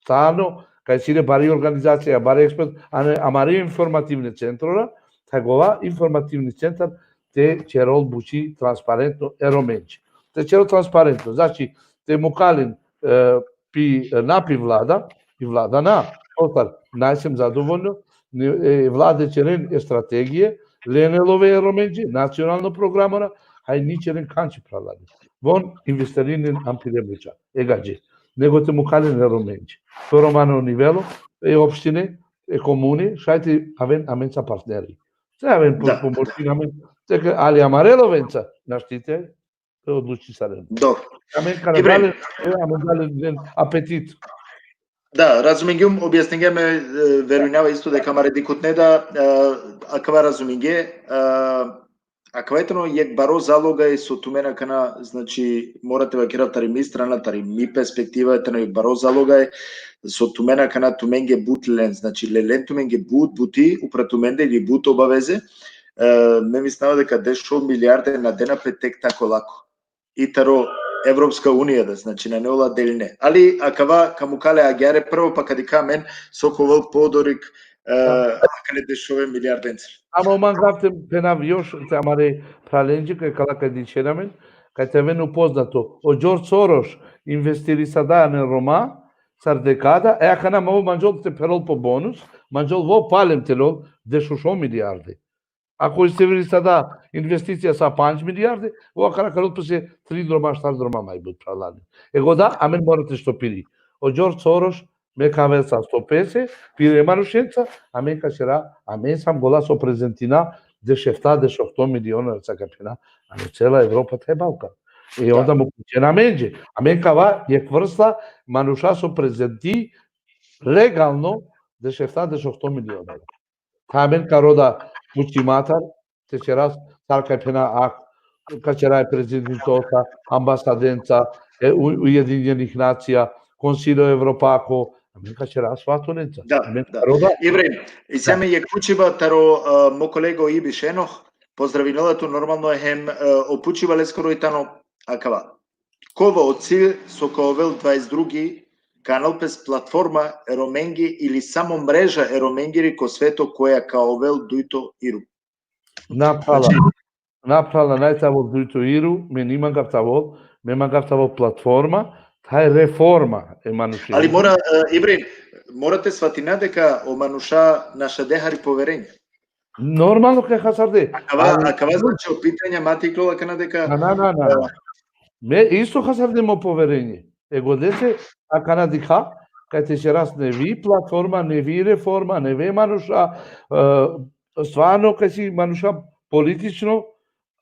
stvarno, kaj si len bari organizacija, bari ekspert, ane, amari informativne centrora, thaj gova informativni centar te čerol buči transparentno e Romenđe. Te čerol transparentno, znači, te mukalen, e, pi, na pi vlada, i vlada na, ostar, na sem zadovoljno, ne, e, vlade čeren e strategije, len e love e Romenđe, nacionalno programora, haj ni čeren kanči, phralalen. Von investirinen am pire buča, e gadže. Nego te mukalen e Romenđe. Pe romano nivelo, e opštine, e komune, šaj te aven amenca partneri. Te aven po-, pomoćin amen, te ke, ali amare lovenca, našti te, te odlučisaren. Dobro. Amen ka... Ibrahim, dalen, e, amen dalen len apetit. Da, razumingjum, objasningjum, e, verujnava isto deka amare dikhutne da, e, akava razuminge, e, akava tano jek baro zalogaj so tumen akana, znači, mora te vakerav tari mi strana, tari mi perspektiva, tano jek baro zalogaj so tumen akana tumenge but len, znači, lelen tumenge but buti upra tumende ili but obaveze. E, me mislinava deka dešušov milijarde na dena pe tek tako lako. I taro Evropska unija da, znači, nane ola deline. Ali akava ka mukale agjaar prvo, pa ka dikha amen so ka ovel podorik, e, akale dešušove milijardencar. Ama o mangav te phenav još, te amare phralenđe, kaj kala kaj dičhen amen, kaj te aven upoznato. O George Soros investirisada ane Roma, sar dekada, e akana ma ov mandžol te pherol po bonus, mandžol vo palem te lol dešušov milijarde. Ako investirisada investicija sa pandž milijarde, vo akana ka lol pese tri droma, štar droma maj but, phralalen. Ego da, amen mora te štopiri. O George Soros, me ka avel sasto pese, pire manušenca, amen ka ćera, amen sam gola so prezentina, dešefta, dešohto miliona, sa ka phena, ano cela Evropa thaj Balkan. I onda mu pučena amenđe. Amen kava jekh vrsta manuša so prezenti legalno dešefta, dešohto miliona. Tha amen ka roda pučimatar, te ćeras, sar kaj phena ak, ka ćera e prezidentosa, ambasadenca, e U-, Ujedinjenih nacija, Konsilo Evropako, amen ka ćera svato lenca. Da, amen da. Ka roda. Ibrahim, isi amen jekh pučiba taro, e, mo kolego Ibi Šenoh, pozdravinela tu normalno hem, e, o pučiba leskoro i tano akava. Kova o cilj so ka ovel dvadeset drugi, ka anel pes platforma e Romengi ili samo mreža e Romengiri ko sveto koja ka ovel dujto Iru? Na phrala. Znači, na phrala, naj te avol dujto Iru, me ni mangav te avol, me mangav te avol platforma, thaj reforma e manušenđe. Ali mora, e, Ibrahim, mora te svatina deka o manuša našade hari poverenje. Normalno kaj hasarde. Akava, ali akava znači o pitanja ma te iklola akana deka, na, na, na, na. E, me isto hasarde mo poverenje. E godese akana dikha, kaj te ćeras nevi platforma, nevi reforma, neve manuša, e, stvarno kaj si manuša politično,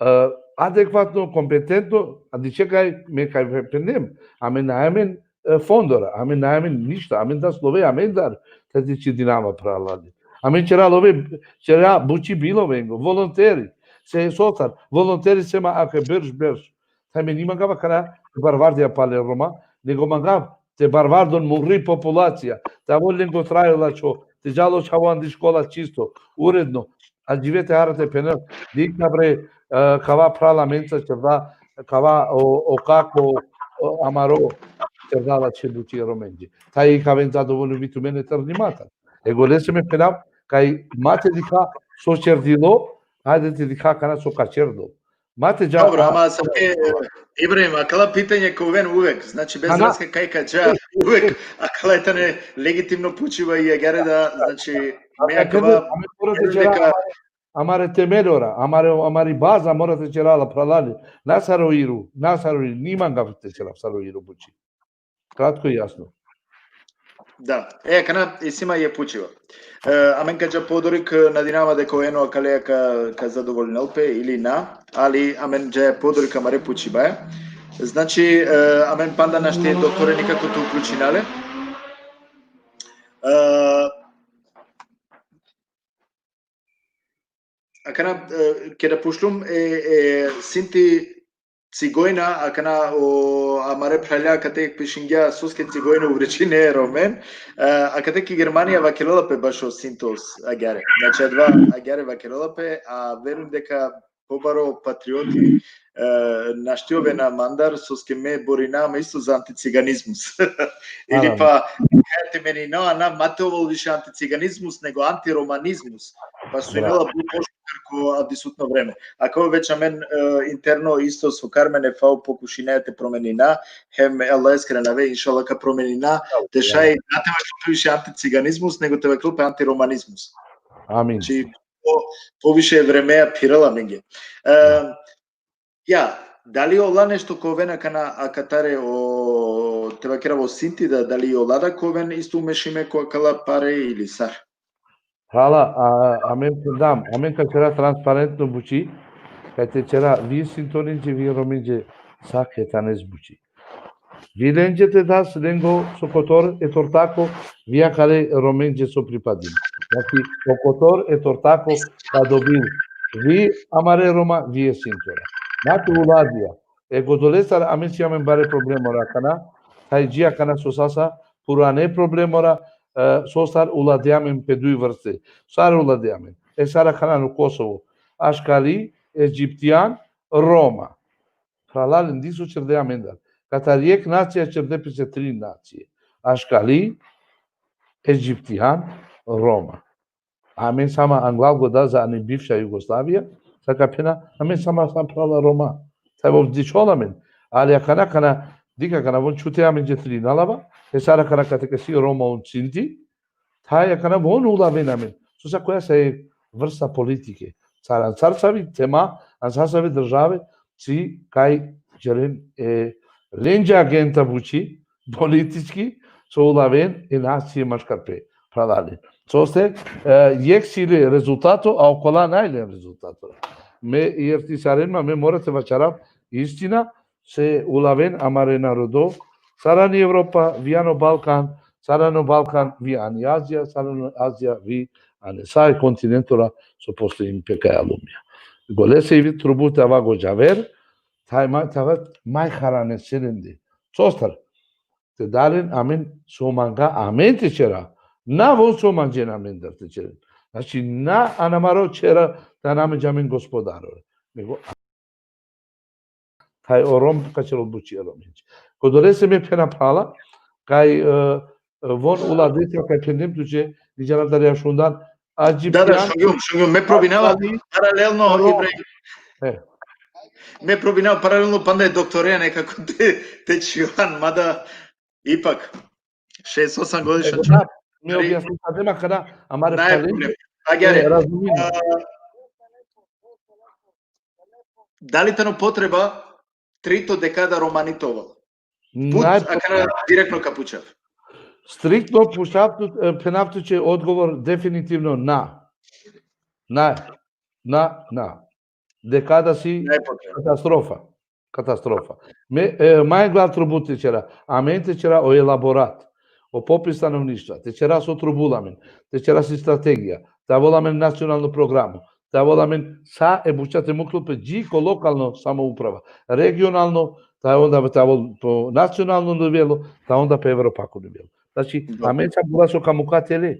e, adekvatno, kompetentno, a diče kaj me kaj pe-, pendem, amen naj amen, e, fondora, amen naj amen ništa, amen da slove, amen dar, te ti čidinava phralale. Amen ćera love, ćera buči bilovengo, volonteri, se sostar, volonteri sema ake berš, berš. Thaj me ni mangav akana barvardija pale Roma, nego mangav te barvardon mungri populacija, te avol lengo trajo lačho, te džal o čhavo andi škola čisto, uredno, a džive te hara te phenel, dikh na bre, e, kava phral amenca ćerda, kava o, o kako, o, amaro, ćerda lačhe buči e Romenđe. Thaj i ka aven zadovoljno vi tumen e ternimata. E golese me phenav, kaj ma te dikha so ćerdilo, hajde te dikha akana so ka ćerdol. Ma te dža. Dobro, ama sa te, Ibrahim, akala pitanje ka oven uvek, znači bez razlike kaj ka dža, uvek, akala i tane legitimno pučiba i agjaar da, znači, me akava, amen mora te ćera, amare temelora, amare, amari baza mora te ćera la phralale. Na sar o Iru, na sar o Iru, ni mangav te ćera sar o Iru buči. Kratko i jasno. Da. E, akana isi ma jekh pučiba. E, amen ka dža podorik, nadinava deka o Eno akaleja ka, ka zadovoljinel pe ili na, ali amen dža podorik amare pučibaja. Znači, e, amen panda našti doktore nikako te uključina le. E, akana, e, keda pučlum, e, e, Sinti Cigojna, akana o amare phralja kate pišingja soske Cigojna uvredinena e Romen, e, akate ki Germanija vakerela pe bašo Sintos agjaar. Znači, adava agjaar vakerela pe, a verujem deka pobaro patrioti, e, našti ovena mandar, soske me borina ma isto za anticiganizmus. Ili pa, te menina, na, ma te ovel više anticiganizmus, nego antiromanizmus. Pa so inela but ko adisutno vreme. Akava već amen, e, interno isto so Karmen e Fau pokušinaja te promenina, hem e Allaheskere anave, inšallah, ka promenina, te šaj, na te vakerel više anticiganizmus, nego te vakerel pe antiromanizmus. Amin. Znači, po, poviše vreme phirela amenge. E, ja, dali ola nešto ka oven akana akatare o, te vakerav o Sinti, da, dali ola da ka oven isto umešime ko akala pare ili sar? Phrala, a, amen dam, amen ka ćera transparentno buči, kaj te ćera vi Sintolenđe, vi Romenđe, sa ketanes buči. Vi lenđe te das lengo so kotor e tortako, vi akale Romenđe so pripadin. Znači, so kotor e tortako ka dobin vi amare Roma, vi e Sintora. Na te uladija. E godolestar amen si amen bare problemora akana, thaj dži akana so sasa, purane problemora, e, sostar uladija amen pe duj vrste. Sar uladija amen? E sar akana ano Kosovo. Aškali, Egiptijan, Roma. Phralalen, diso ćerde amendar. Katar jekh nacija ćerde pese tri nacije. Aškali, Egiptijan, Roma. Amen sama anglal goda za ani bivša Jugoslavija, sa ka phena, amen sama sa phrala Roma. Sa vov dičhol amen. Ali akana, akana, dikh akana, von čhute amenđe trinalava, e sar akana kate ka si Roma on Sinti, thaj akana von ulaven amen. So sa koja sa e vrsta politike. Sar ansar savi tema, ansar savi države, si kaj ćeren e lenđe agenta buči, politički, so ulaven e nacije maškar pe, phralalen. Soste, e, jekh si le rezultato, a okola naj len rezultato. Me, jer ti saren ma, me mora te vaćarav istina, se ulaven amare narodo, sarani Evropa, vi ano Balkan, sarano Balkan, vi ani Azija, sarano Azija, vi ani sa e kontinentora so postojim pe kaj alumnija. Golese i vi trubu te ava go džaver, taj ma, taj ava maj harane serende. Sostar, te dalen amen so manga amen te ćera, na von so manđen amendar te ćeren. Znači, na an amaro ćera, da na amen džamen gospodaro. Nego taj o Rom ka ćerol bući e Romenđe. Kodolese me phena phrala, kaj, e, e, von ula deca kaj phendem tuće, ni džana da li šundan, a Da, da, džipijan šungjum, šungjum. Me probinava ali paralelno, Rom- Ibrahim. E. Me probinava paralelno panda e doktoreja nekako te, te čujan, mada ipak šest osam godišnja Nego čovjek. da, me Ali objasnite, nema kada, amare Naj phralen, problem. Agjaar, e, razumim. A, dali tano potreba trito dekada romani te ovel? But, Naj- akana direktno ka pučav. Striktno pučav tu, e, phenav tuće odgovor definitivno na. Na, na, na. Dekada si Naj potreba. katastrofa. Katastrofa. Me, e, maj glavno trubu te ćera. Amen te ćera o elaborat. O popis stanovništva. Te ćera so trubul amen. Te ćera si strategija. Te avol amen nacionalno programo. Te avol amen sa e buća te muklo pe dži ko lokalno samouprava. Regionalno, ta onda te avol po nacionalno nivelo, ta onda pe evropako nivelo. Znači, Dobro. amen sa gula so ka muka tele.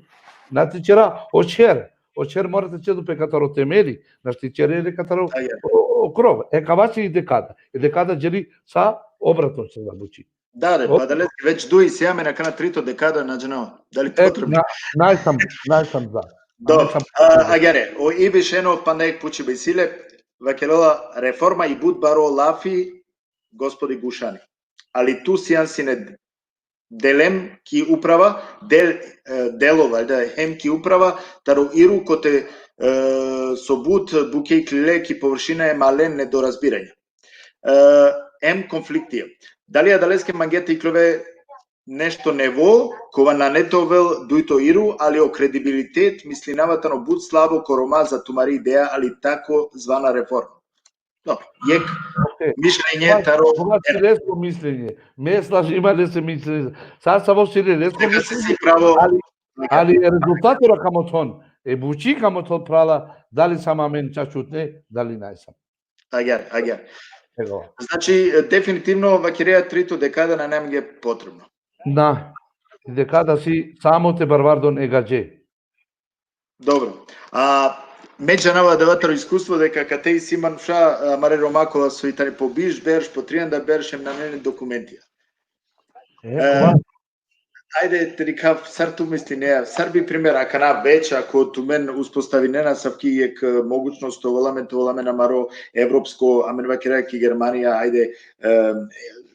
Na te ćera o ćer. O ćer mora te ćedo pe kataro temeli, znači te ćere le kataro Agjaar. o, o krov. E kava si i dekada. E dekada dželi sa obratno se zabuči. Da, re, Op- pa da le, već duj si amen akana trito dekada, na džanav. Dali E, potrebno? na, naj sam, naj sam za. Dobro. Naj sam A, agjaar, o Ibi šeno panda jek pučibe isi le, vakerela reforma i but baro lafi, gospodi Gušani. Ali tu sian sine delem ki uprava, del, e, delo, valjda, hem ki uprava, taro Iru kote, e, so but bukja iklile ki površina e malen nedorazbiranja. E, hem konfliktija. Dali adaleske mangea te iklove nešto nevo, kova nane te ovel dujto Iru, ali o kredibilitet, mislinava tano but slabo ko Roma za tumari ideja, ali tako zvana reforma. No, jek Okej. mišljenje Kova, taro kova si lesko mišljenje. Me slažima lese mišljenje. Sa savo si le lesko Neka si mišljenje, si pravo. ali, ali e rezultatora ka mothon. E buči ka mothon phrala, dali sam amen čačutne, dali naj sam. Agjaar, agjaar. Ego. Znači, definitivno, vakerea trito dekada nane amenge potrebno. Na. Dekada si samo te barvardon e gadže. Dobro. A me džanava adava taro iskustvo deka kate isi manuša, amare Roma kova so i tane po biš berš, po trianda berš, hem nane len dokumentija. E, E, kova? Ajde, te dikhav, sar tu mislinea, sar bi primer, akana već, ako tumen uspostavinena asavki jek, e, mogućnost, te ovel amen, te ovel amen amaro evropsko, amen vakerea ki Germanija, ajde, e,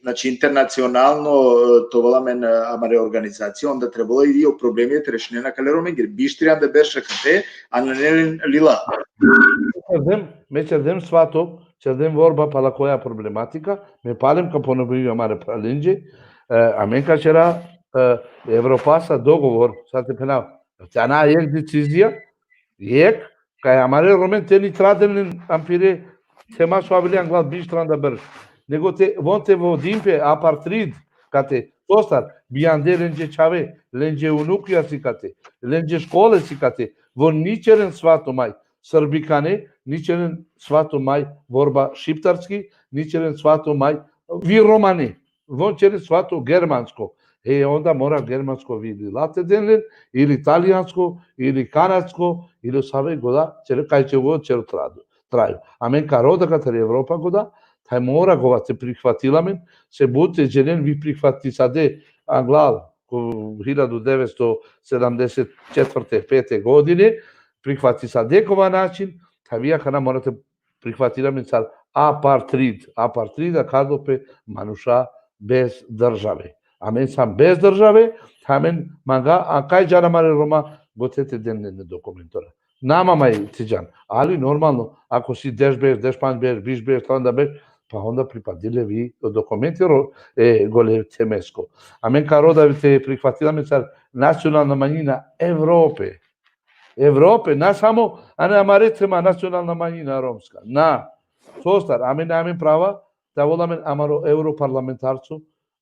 znači, internacionalno, e, te ovel amen, e, amare organizacija, onda trebela i o problemi te rešinen akale Romengiri. Biš trianda berša kate, a nane len lila. Ćerdem, me ćerdem svato, ćerdem vorba pala koja problematika, me palem ka ponovim amare phralenđe, e, amen ka ćera, e, Evropasa dogovor, sa te phenav. Te ana jek decizija, jek, kaj amare Romen te ni traden len ampire tema so avile anglal biš trianda berš. Nego te, von te vodin pe apatrid, kate, sostar, bijande lenđe čhave, lenđe unukija si kate, lenđe škole si kate, von ni ćeren svato maj srbikane, ni ćeren svato maj vorba šiptarski, ni ćeren svato maj vi romane, von ćeren svato germansko. E, onda mora germansko vi lila te den len, ili italijansko, ili kanadsko, ili save goda, ćere kaj će god ćero tradu. Traju. Amen ka roda katari Evropa goda, taj mora gova te prihvatil amen, se but te dženen vi prihvatisade anglal, ko hiljadu devetsto sedamdeset četvrte, pete godine, prihvatisade kova način, taj vi akana mora te prihvatil amen sar apatrid. Apatrid akhardo pe manuša bez države. Amen sam bez države, amen manga, a kaj džana amare Roma, gote te den len dokumentora. Nama maj te džan. Ali normalno, ako si deš berš, deš pandž berš, biš berš, trianda berš, pa onda pripadile vi o dokumenti ro-, e, gole temesko. Amen ka roda vi te prihvatil amen sar nacionalna manjina Evrope. Evrope, na samo, ane amare tema nacionalna manjina romska. Na. Sostar, amen, amen prava, te avol amen amaro evroparlamentarco,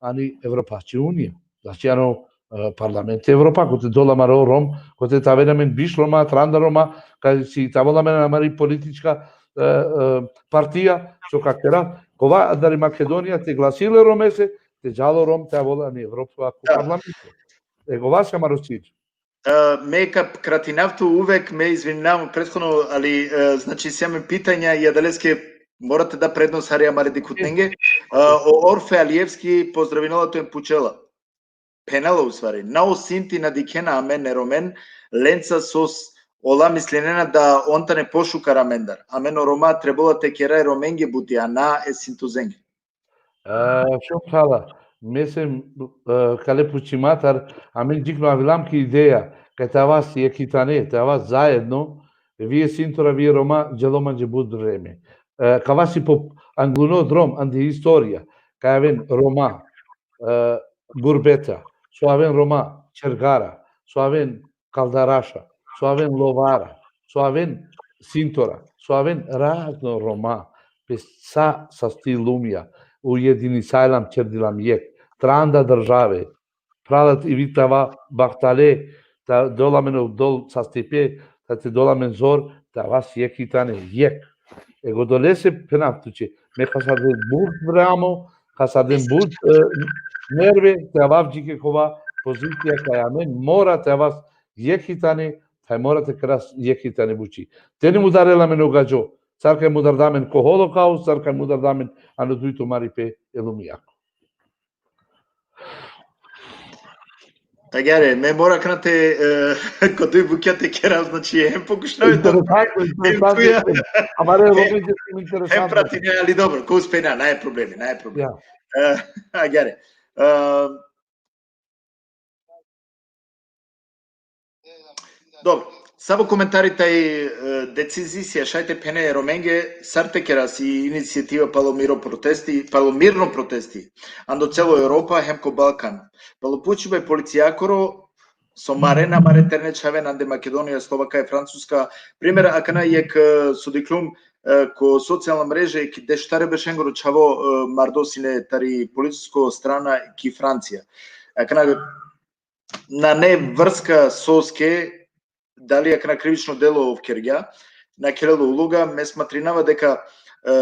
ani Evropački unija. Znači, ano, e, parlament Evropa, kote dol amaro Rom, kote te aven amen biš Roma, tranda Roma, kaj si te avol amen amari politička, e, e, partija, so ka kera, kova adari Makedonija te glasil e Romese, te džal o Rom te avol ani Evropa ko parlamento. E, kova si amaro cilj. E, me ka kratinav tu uvek, me izvininav prethodno, ali, e, znači, si amen pitanja i adaleske mora te da prednost hari amare dikhutnenge. E, o Orfe Alijevski pozdravinela tu em pučela. Phenela u stvari. Na o Sinti na dikhena amen e Romen, lenca sos ola mislinena da on tane pošukar amendar. Amen o Roma trebola te kera e Romenge buti, a na e Sintuzenge. E, šov phrala, me sem, e, kale pučimatar, amen džikno avilam ki ideja, kaj te avas jekh i tane, te avas zajedno, vi e Sintora, vi e Roma, dželo manđe but vreme. E, ka avas i po angluno drom, andi historija, kaj aven Roma, e, gurbeta, so aven Roma, čergara, so aven kaldaraša, so aven lovara, so aven Sintora, so aven razno Roma, pe sa, sasti lumja, ujedinisajlam, čerdilam jekh, tranda države, phrala, i vi te ava bahtale, ta dol amen o dol sastipe, ta te dol amen zor, te avas jekh i tane jekh. E godolese phenav tuće, me kasaden but vreme, kasaden but, e, nerve, te avav džike kova pozicija kaj amen mora te avas jekh i tane, taj mora te keras jekh i tane buči. Te ni mudarel amen o gadžo, sar kaj mudarda amen ko holokaust, sar kaj mudarda amen ano dujto maripe e lumijako. Agjaar, me mora akana te, e, ko duj bukja te kerav, znači, hem pokušinava da... Interesantno, interesantno. Amare Romenđe interesantno. Hem pratine, ali dobro, ko uspena, nae problemi, nae problemi. Ja. E, agjaar. E, dobro, savo komentari taj, e, decizija šaj te phene e Romenge, sar te keras i inicijativa palo miro protesti, palo mirno protesti, ando celo Evropa, hem ko Balkan. Palo pučibe policijakoro, so marena amare terne čhaven ande Makedonija, Slovakija, Francuska. Primer, akana jekh, e, so dikhlum, e, ko socijalna mreže, jekh dešutar bešengoro čhavo, e, mardo sine tari policisko strana ki Francija. Akana nane vrska soske, dali akana krivično delo ov kergja, na kerela uloga, me smatrinava deka, e,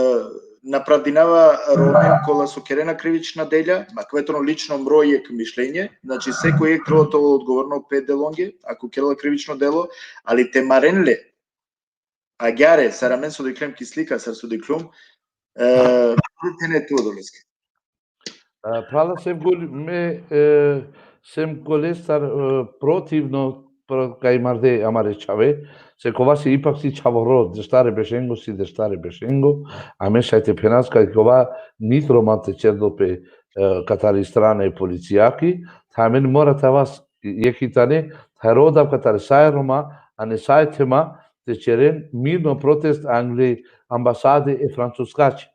na pravdinava Romen kola so kerena krivična delja, ma kvetrono lično mro jekh mišljenje, znači, seko jekh trebela te ovel odgovorno pe delonge, ako kerela krivično delo, ali te maren le, agjaar, sar amen so dikhlem ki slika, sar so dikhlum, e, te ne tu odoleske. E, phrala, sem gol-, me, e, sem golestar, e, protivno, pro-, kaj marde amare čhave, se kova si ipak si čhavoro, dešutar bešengo si, dešutar bešengo, amen šaj te phenas kaj kova ni troman te čerdol pe, e, katari strana e policijaki, ta amen mora te avas jekh i tane, ta rodav katare sa e Roma, ane sa e thema, te čeren mirno protest angle ambasade e Francuskači.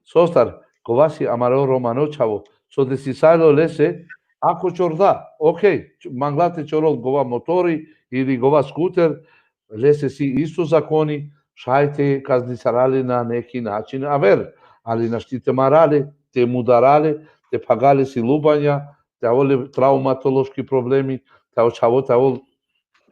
Sostar, kova si amaro romano čhavo, so desisalo lese, ako čorda, okej, č-, mangla te čorol gova motori ili gova skuter, lese si isto zakoni, šaj te kaznisara le na neki način aver, ali našti te mara le, te mudara le, te phaga le si lubanja, te avol le traumatološki problemi, te avol čhavo, te avol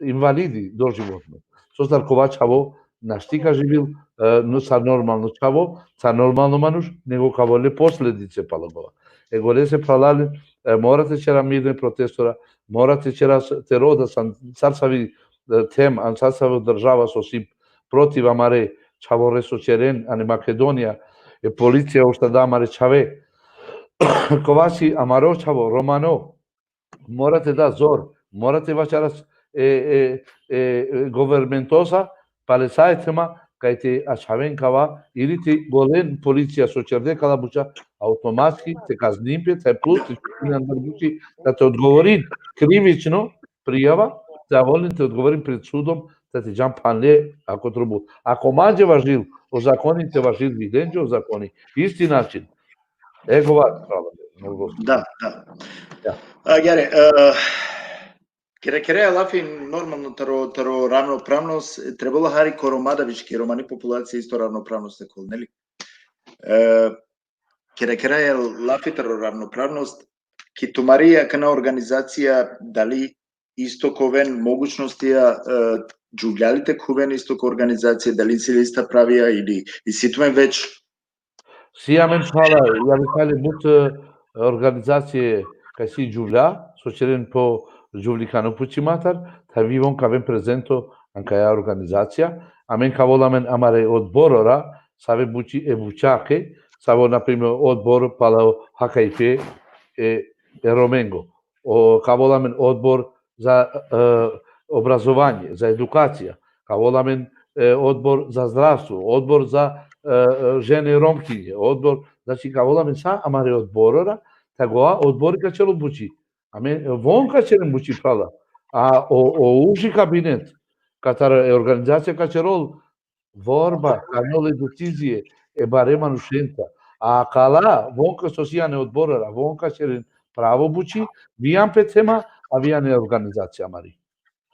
invalidi doživotno. Sostar kova čhavo našti ka živil, e, no, sar normalno čhavo, sar normalno manuš, nego ka avol le posledice palo gova. E golese, phralalen, e, mora te čera mirne protestora, mora te čera s-, te roda san, sar savi, e, them, an sar savo država so si protiv amare čhavore so čeren, ane Makedonija, e policija ušta da amare čhave. Kova si amaro čhavo, romano, mora te da zor, mora te vaćaras e, e, e, e, governmentosa, pale sa e thema, kaj te ačhaven kava, ili te golen policija so čerde kala buća, automatski te kaznin pe, taj plus te čutin andar bući, da te odgovorin krivično prijava, te avolin te odgovorin pred sudom, da te džan phanle, ako trubul. Ako manđe važil o zakoni, te važil vi lenđe o zakoni. Isti način. E gova, pravo. Da, da. Ja. Agjaar, e, kere, kere lafi normalno taro, taro ravnopravnost, trebalo hari ko Roma da vički, romani populacija isto ravnopravnost te kol, neli? E, kera kera e lafi taro ravnopravnost, ki tumari akana organizacija, dali isto ka oven mogućnostija, e, džuvlja li te khuven isto ko organizacija, dali isi li ista pravija ili isi tumen već? Si amen phrala, ja bi kali but, e, organizacije kaj si džuvlja, so ćeren po džuvlikano pučimatar, ta vi von ka aven prezento ankaja organizacija, amen ka avol amen amare odborora, save buči e bučake, savo, na primer, odbor palo hakaipe e, e Romengo. O, ka avol amen odbor za, e, obrazovanje, za edukacija, ka avol amen, e, odbor za zdravstvo, odbor za, e, e, žene Romkinje, odbor, znači, ka avol amen sa amare odborora, ta gova odbori ka ćerol buči. Amen, von ka ćeren buči phrala. A o, o uži kabinet, katar e organizacija ka ćerol vorba, ka anol e decizie e bare manušenca. A kala, von ka so sian e odborora, von ka ćeren pravo buči, vi an pe tema, a vi an e organizacija amari.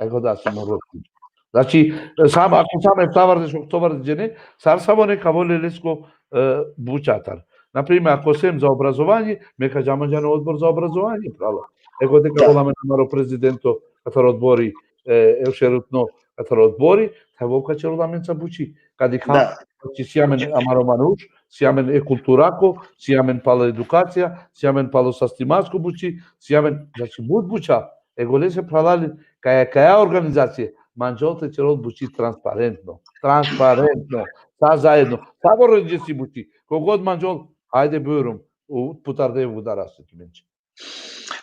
Ego da, samo roki. Znači, sam, ako sam efta vardeš, okto vardeš džene, sar savo ne ka avol lesko, e, bučatar. Na primer, ako sem za obrazovanje, me ka džam anđan odbor za obrazovanje, phrala. Ego te ka avol amen amaro prezidento, katar odbori, e, e šerutno, katar odbori, ta von ka ćerol amenca buči. Ka dikha, Da. Znači, si amen amaro manuš, si amen e kulturako, si amen palo edukacija, si amen palo sastimasko buči, si amen, znači, but buča. Ego lese phralalen, kaja, kaja organizacije, manđol te ćerol buči transparentno, transparentno, sa zajedno, sa vorenđe si buči, kogod manđol, hajde, bujrum, u putarde, udara se tumenđe.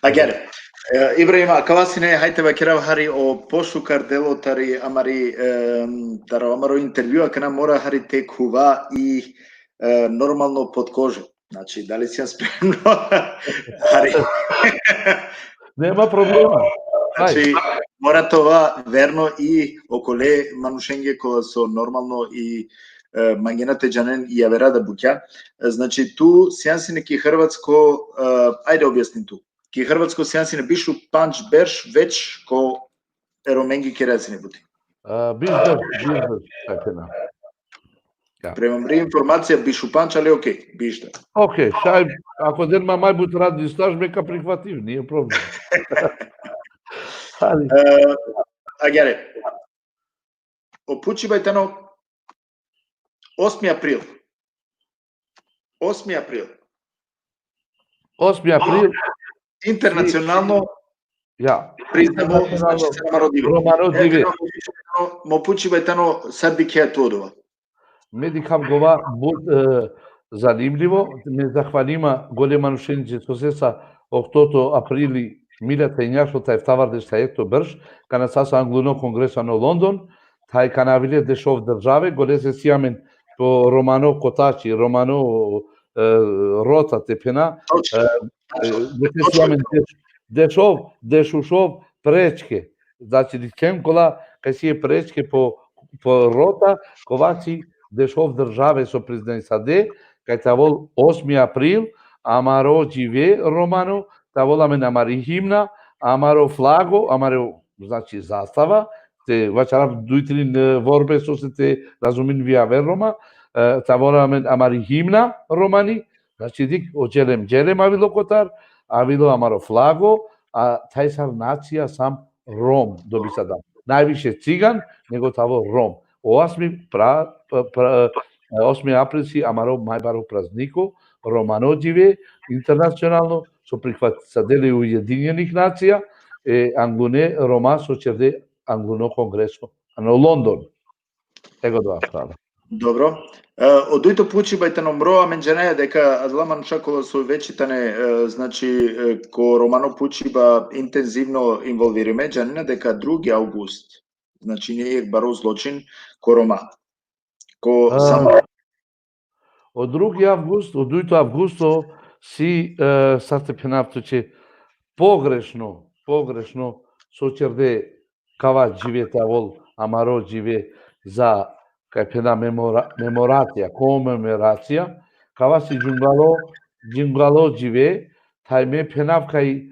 Agjaar. E, Ibrahim, akava sine, hajde te vakerav hari o pošukar delo tari amari, e, taro amaro intervju, akana mora hari te khuva i, e, normalno pod koža. Znači, dali sian spremno? Hari. Nema problema. Aj. Znači, mora te ova verno i okole manušenge kola so normalno i, e, mangena te džanen i avera da bukja. E, znači, tu sian sine ki Hrvatsko, e, ajde objasnin tu. Ki Hrvatsko sian sine biš u pandž berš već ko e Romengi kera sine buti. A, biš berš, biš berš, tako na. Ja. Prema mri informacija biš u pandž, ali okej, biš da. Okej, šaj, ako den ma maj but radni staž, me ka prihvativ, nije problem. Ali, E, agjaar. O pučiba i tano osmi april. Osmi april. osmi april, Internacionalno ja, priznamo, Internacionalno znači, sar amaro dive. Romano dive. Mo pučiba i tano sar dikhea tu odova. Me dikhav gova but, e, zanimljivo. Me zahvalima gole manušenđe so sesa oktoto aprili milja tajnjašo taj efta vardeš taj ekto berš, kana sasa angluno kongreso ano London, taj kana avile dešov države, golese si amen po romano kotači, romano, e, rota te phena, Točno. e, e, golese si amen deš-, dešov, dešušov prečke. Znači, dikhen kola, kaj si e prečke po, po rota, kova si dešov države so priznajsade, kaj te avol osmi april, amaro džive romano, te avol amen amari himna, amaro flago, amaro, znači, zastava, te vaćarav duj trin, e, vorbe so se te razumin vi aver Roma, e, te avol amen amari himna romani, znači, dik, o Dželem Dželem avilo kotar, avilo amaro flago, a taj sar nacija sam Rom dobisada. Najviše cigan, nego tavo Rom. O osmi pra-, pra-, pra-, osmi april si amaro majbaro prazniko, romano džive, internacionalno, so prihvatisade le Ujedinjenih nacija, e anglune Roma so ćerde angluno kongreso ano London. Ego dova, phrala. Dobro. E, o dujto pučiba i tano mro, amen džanaja deka adala manuša kola so veći tane, e, znači, e, ko romano pučiba intenzivno involvirime, džanena deka drugi avgust, znači, nije jek baro zločin ko Roma. Ko A, samo o drugi avgust, o dujto avgusto si, e, sar te phenav tuće, pogrešno, pogrešno, so ćerde kava džive te avol, amaro džive za, kaj phena memora-, memoracija, komemoracija, kava si džungalo, džungalo džive, taj me phenav kaj, e,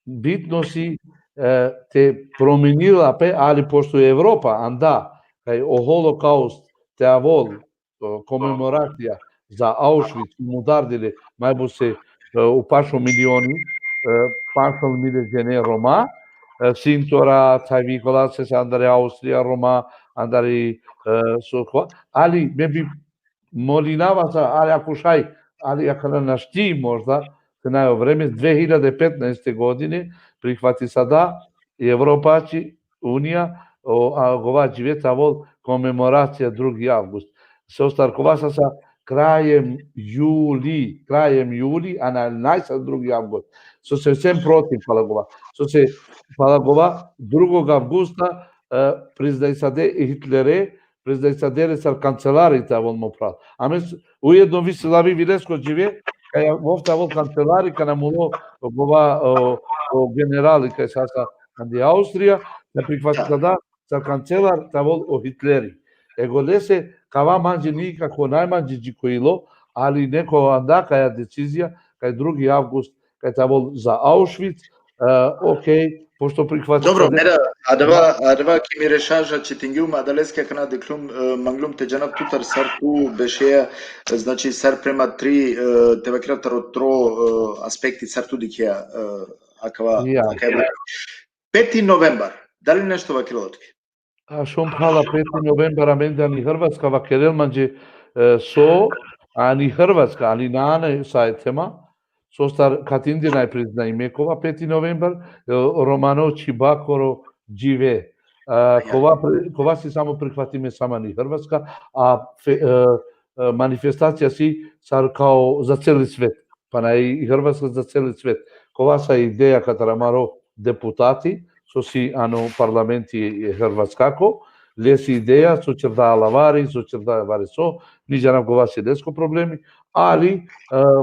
bitno si, e, te promenila pe, ali pošto Evropa anda, kaj o holokaust te avol, o, komemoracija, za Auschwitz, mudardile, majbut se, e, upašo milioni, e, pašo mile džene Roma, e, Sintora, thaj vi kola sese andari Austrija Roma, andari, e, so kova. Ali me bi molinava sa, ali ako šaj, ali akana našti možda, se najo vreme, dve hiljade petnaeste godine, prihvatisa da, i Evropači, Unija, o, a, gova džive te avol komemoracija drugi avgust. Sostar kova sa, sa krajem juli, krajem juli, a na, naj sa drugi avgust. Sose sem protiv pala gova. Sose pala gova drugog avgusta, e, priznajsade Hitlere, priznajsade le sar kancelari te avol mo phral. Amen s-, ujedno vi slavi vi lesko džive, kaj vov te avol kancelari, kana mulo gova, o, o generali, kaj sa, sa andi Austrija, te prihvatisa da, sar kancelar te avol o Hitleri. Ego lese, kava manđe nikako najmanđe dži ko ilo, ali neko anda kaja decizija, kaj drugi avgust, kaj te avol za Auschwitz, e, okej, pošto prihvatisa... Dobro, da, mera, adava, adava ki mi rešaža četingjum, adaleske akana deklum, e, manglum te džanav tutar sar tu bešea, e, znači sar prema tri, e, te vakerav taro tro, e, aspekti sar tu dikhea, e, akava, ja, akava. Peti novembar, dali nešto vakerela tuke? A šun phrala, peti novembar amende ani Hrvatska vakerel manđe, e, so, ani Hrvatska, ani nane sa e tema, sostar katinde naj priznajme kova peti novembar, e, romano čhibakoro džive. A, kova pri-, kova si samo prihvatime samo ani Hrvatska, a fe-, e, e, manifestacija si sar kao za celi svet. Pa naj i Hrvatska za celi svet. Kova sa ideja katar amaro deputati, so si ano parlamenti e Hrvatskako, lesi ideja, so ćerda alavari, so ćerda alavari so, ni džanav kova si lesko problemi, ali, e,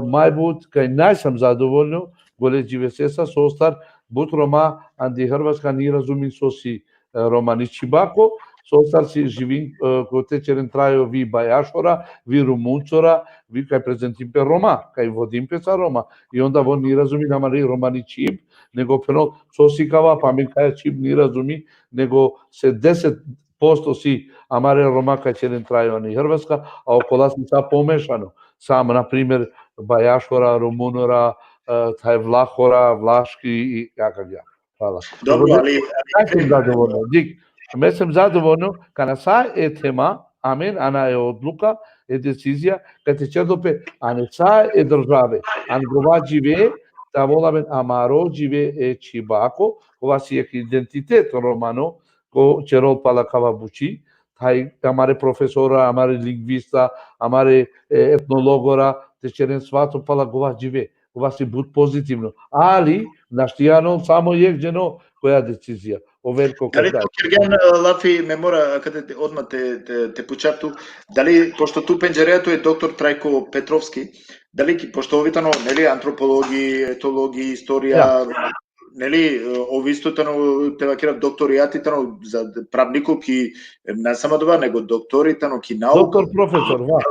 majbut, kaj naj sam zadovoljno, gole dživesesa, sostar, but Roma, andi Hrvatska ni razumin so si, e, romani čhibako, sostar si živin, e, kote ćeren trajo vi bajašora, vi rumuncora, vi kaj prezentin pe Roma, kaj vodin pe sa Roma. I onda von ni razumin amari romani čhib, nego phenol, so si kava, pa amen kaja čhib ni razumi, nego se deset posto si amare Roma kaj ćeren trajo ani Hrvatska, a okola si sa pomešano. Sam, na primer, bajašora, rumunora, e, thaj vlahora, vlaški i akavja. Hvala. Dobro, ali, ali kaj sem zadovoljno? Dik, me sem zadovoljno, kana sa e tema, amen, ana e odluka, e decizija, kaj te ćerdo pe, ane sa e države, an gova džive, te avol amen amaro džive e čhibako, kova si jek identitet romano, ko ćerol pala kava buči, thaj amare profesora, amare lingvista, amare, e, etnologora, te ćeren svato pala gova džive. Kova si but pozitivno. Ali, našti anol samo jek dženo koja decizija. O Veljko Kergjan. Dali tu kergjan, e, lafi, me mora, kate te, odma te, te, te pučav tu, dali, pošto tu pendžarea tu e doktor Trajko Petrovski, dali ki, pošto ov i tano, neli, antropologi, etologi, istorija, ja, neli, ov isto tano, te vakerav, doktorijati tano za pravniko ki, na samo adava, nego doktori tano ki nauka. Doktor profesor, va.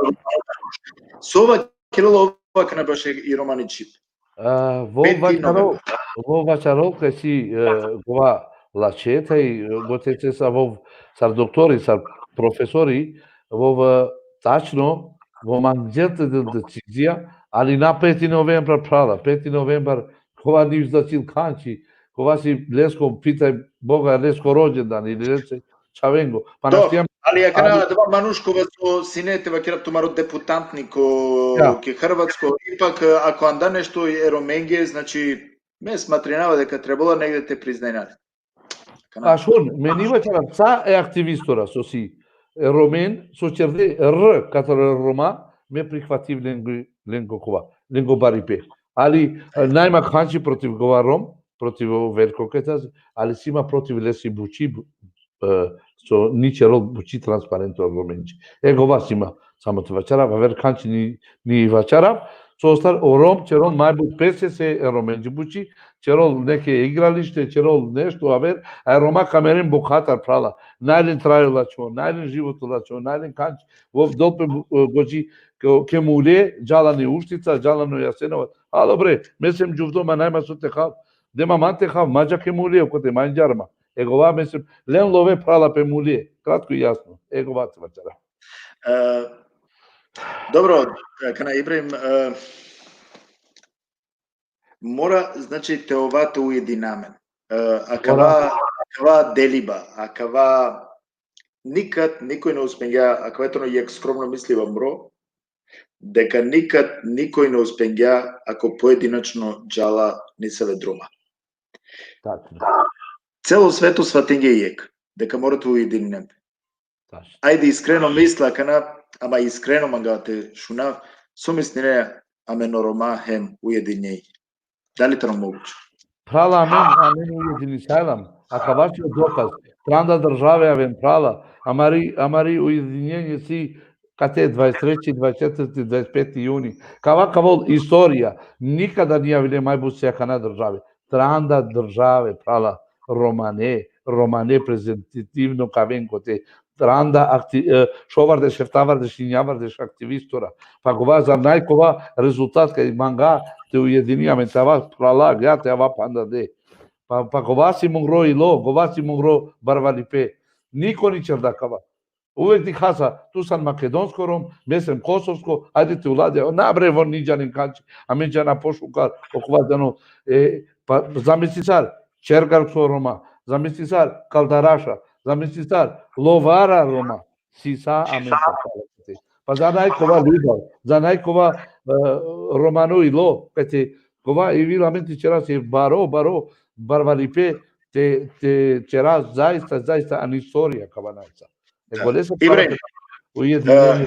So vakerela ov akana bašo i romani čhib? A, vov vakerol, vov vakerol kaj si, e, gova lačhe thaj, e, gote te sa vov sar doktori, sar profesori, vov, e, tačno, vov manđel te del decizija, ali na peti novembar phrala, peti novembar, kova ni značil khanči, kova si lesko, pitaj Boga, lesko rođendan ili lese čhavengo. Pa našti am-, ali akana, ali adava manuš kova so sine, te vakerav, tumaro deputantniko, ja, ki Hrvatsko, ipak, ako anda nešto e Romenge, znači, me smatrinava deka trebela negde te priznajna. Akana. A šun, me ni vaćarav, sa e aktivistora so si, e, Romen, so ćerde R katar Roma, me prihvativ lengo, lengo kova, lengo baripe. Ali, e, naj ma khanči protiv gova Rom, protiv o Veljko Kergjan, ali si ma protiv lesi buči, e, so ni ćerol buči transparento Romenđe. E gova si ma, samo te vaćarav, aver khanči ni, ni vaćarav, sostar o Rom ćerol majbut pese se e Romenđe buči, ćerol neke igralište, ćerol nešto aver, a e Roma ka meren bokatar phrala. Naj len trajo lačho, naj len životo lačho, naj len khanči, vov dol pe, e, gođi, ke, ke mule, džal ani Uštica, džal ano Jasenovac. Alo bre, me sem džuvdo, ma naj ma so te khav. De ma man te khav, ma dža ke mule, okote ma inđar ma. E gova me sem, len love phrala pe mule. Kratko i jasno. E gova te vaćarav. E, Dobro, akana Ibrahim, e, mora, znači, te ova te ujedinamen. E, akava, akava deliba, akava nikad nikoj ne uspengja, akava je tano jekh skromno misliba mro, deka nikad nikoj ne uspengja ako pojedinačno džala nesave druma. Tačno. Celo sveto svatingja jekh, deka mora te ujedininen pe. Tačno. Ajde, iskreno misla akana, ama iskreno manga te šunav, so misline amen o Roma hem ujedinjenje. Dali tano moguće? Prala, amen, amen ujedinisalam. Akava si o dokaz. Tranda države aven, prala. Amari, amari ujedinjenje si kate, dvadeset treći, dvadeset četvrti, dvadeset peti juni. Kava ka ovol istorija. Nikada ni avile maj but se akana države. Tranda države, prala, romane, romane prezentativno ka aven kote. Tranda akti-, e, šovardeš, eftavardeš, injavardeš aktivistora. Pa gova, zar naj kova rezultat kaj manga te ujedini amen, te ava, prala, ja, te ava panda de. Pa, pa gova si mungro ilo, gova si mungro barvalipe. Niko ni čerda kava. Uvek dikhasa, tu san makedonsko Rom, me sem kosovsko, ajde te ulade. Na bre, von ni džanen kanči, amen džana pošukar, okova džano, e, pa zamislisar, čergarsko Roma, zamislisar, kaldaraša, zamislisar, lovara Roma, si sa amen sa. Pa za naj kova ljubav, za naj kova, e, romano ilo, pete, kova i vil amen te čera se baro, baro, barvalipe, te, te čera zaista, zaista an istorija kava najsa. E, Da. gole se Ibrahim, para ujedinjenje,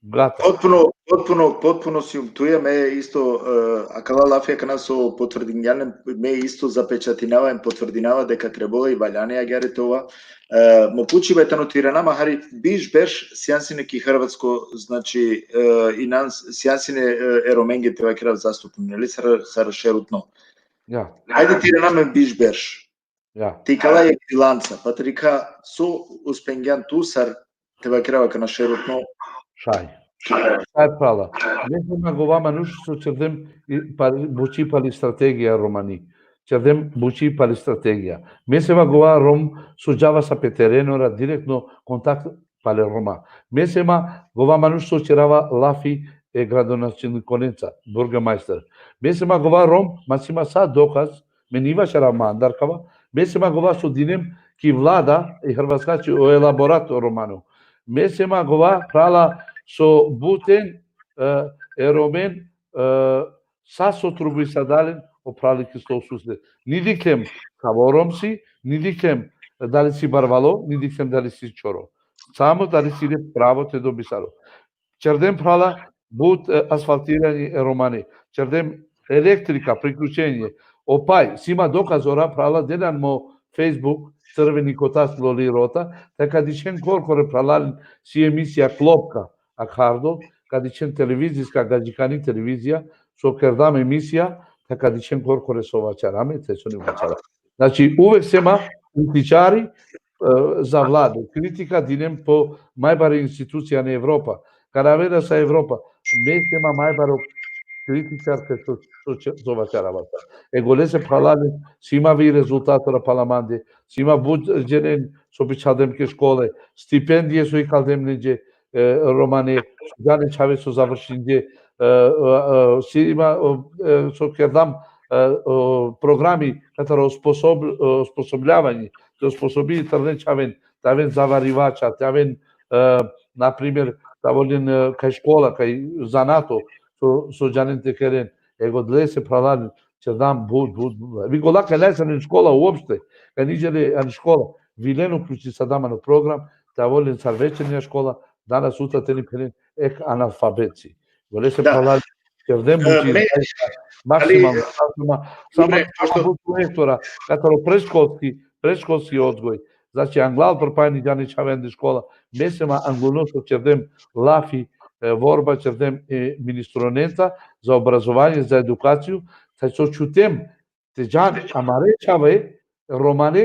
brata. Potpuno, potpuno, potpuno si tuja, me isto, e, akala lafi akana so potvrdinjalen, me isto zapečatinava em potvrdinava deka trebela i valjani agjaar te ova. E, mo pučibe tano, ti irana ma hari biš berš sijan sine ki Hrvatsko, znači, e, inan s-, sijan sine, e, e Romenge, te vakerav, zastupno, neli, sar, sar šerutno. Ja, Ajde, ti irana ma biš berš. ja. Te ikala jekh bilanca, pa te dikha so uspengjan tu sar, te vakerav, akana šerutno. Šaj. Šaj, prala. Me sem agova manuš so čerdem i pa, buči pali strategija romani. Čerdem buči pali strategija. Me sem agova Rom so džava sa pe terenora direktno kontakt pale Roma. Me sem agova manuš so čerava lafi e gradonačelnikonenca, burgemajster. Me sem agova Rom, ma si ma sa dokaz, me ni vaćerav ma andar kava, me sem agova so dinem ki vlada e Hrvatska, či o elaborat romano. Me sem agova, prala, so buten, e, e Romen, e, sa so trubuisa dalen, o prali ki sto susret. Ni dikhlem kavo Rom si, ni dikhlem dali si barvalo, ni dikhlem dali si čoro. Samo dali si le pravo te dobisalo. Čerdem, prala, but, e, asfaltiranje e Romane. Čerdem elektrika, priključenje. O paj, si ma dokazora, prala, delan mo Facebook, Crveni kotač Loli Rota, te ka dičhen korkore, prala, si emisija Klopka, akhardo, ka dičhen televizijska, gadžikani televizija, so kerdam emisija, te ka dičhen korkore so vaćerame, te so ni vaćera. Znači, uvek sem ma kritičari, e, za vladu. Kritika dinem po majbare institucija na Evropa. Kana avera sa Evropa, me sem ma majbaro kritičar ke so, so, so vaćerava. E gole se, prala, si ma vi rezultatora pala mande, si ma but dženen so bičhaldem ke škole, stipendije so ikaldem lenđe, e, Romane, so džane čhave so završinđe, e, e, e, si ma, e, so kerdam, e, e, programi katar osposob-, e, osposobljavanje, te osposobi terne čhaven, te aven zavarivača, te aven, e, na primer, te avol len, e, kaj škola, kaj zanato, so, so džanen te keren, e gole se, prala, čerdam but, but, but. Vi gola kaj naj isi ani škola uopšte, kaj ni džele ani škola. Vi len uključisadam ano program, te avol len sar večernja škola, danas sutra te ni phenen ek analfabetci. Gole se, prala, čerdem buči, me-, zaista, maksimalno, samo, samo, Ibre, pošto but lektora, kataro predškolski, predškolski odgoj. Znači, anglal pripajni džane čhaven de škola, me sem ma angluno so čerdem lafi, e, vorba čerdem, e, ministronenca za obrazovanje, za edukaciju, taj so čutem, te džan amare čhave, Romane,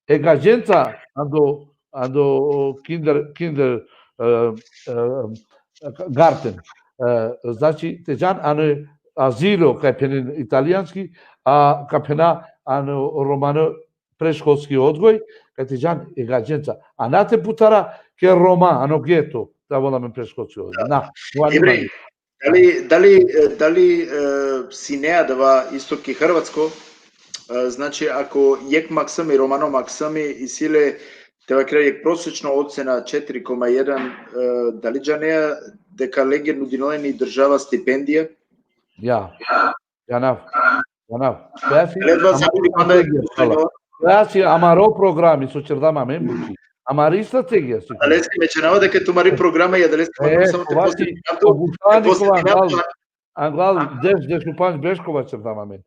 e gađenca ando, ando kinder, kinder, e, e, garten. E, znači, te džan ano azilo, kaj phenen italijanski, a kaj phena ano romano predškolski odgoj, kaj te džan e gadženca. A na te putara ke Roma, ano geto, te avol amen preškolci. Na, no ani Ibrahim, mani. Dali, dali, e, dali, e, sine adava isto ki Hrvatsko, e, znači, ako jekh maksimi, romano maksimi, isi le, te vakera, jekh prosečno ocena četiri koma jedan, e, dali džanea deka lenge nudinela i država stipendija? Ja. Džanav. Džanav. Koja si, Ledva ama sa ista tegija, sala. Koja si, amaro programi so čerdam amen buči. Amari ista tegija si. Adaleske me džanava deka tumari programa i adaleske E, samo te kova si, posjetim to, obušani te kova, posjetim anglal, to. anglal, deš, deš u panč berš kova čerdam amen.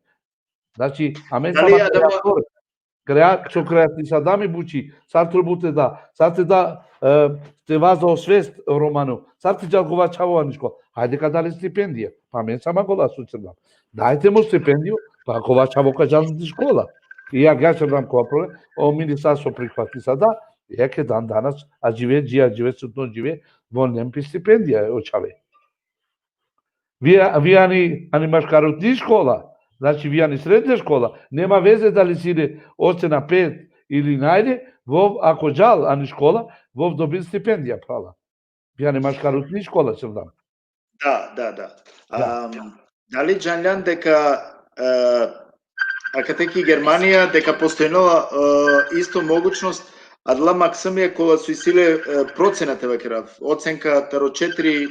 Znači, amen Dali sama adava- kreator, krea-, so kreatisadam i buči, sar trebul te da, sar te da, e, te vaza o svest romano, sar te džal kova čhavo ani škola. Hajde ka da le stipendija, pa amen sama kola so čerdam. Dajte mu stipendijo, pa kova čhavo ka džal ani škola. I ja ga čerdam kova problem, o ministarstvo prihvatisada, jekh dan danas, a džive, dži, a džive, sutno džive, von len pe stipendija o čhave. Vi, vi ani, ani maškarutni škola, znači vi ani srednja škola, nema veze dali si le ocena pet ili najle, vov ako džal ani škola, vov dobin stipendija, phrala. Vi ani maškarutni škola, čerdam. Da, da, da. Da. Am, dali džanljan deka, e, akate ki Germanija, deka postojnela, e, isto mogućnost, adala maksimija kola so isi le, e, procena te vakerav, ocenka taro četiri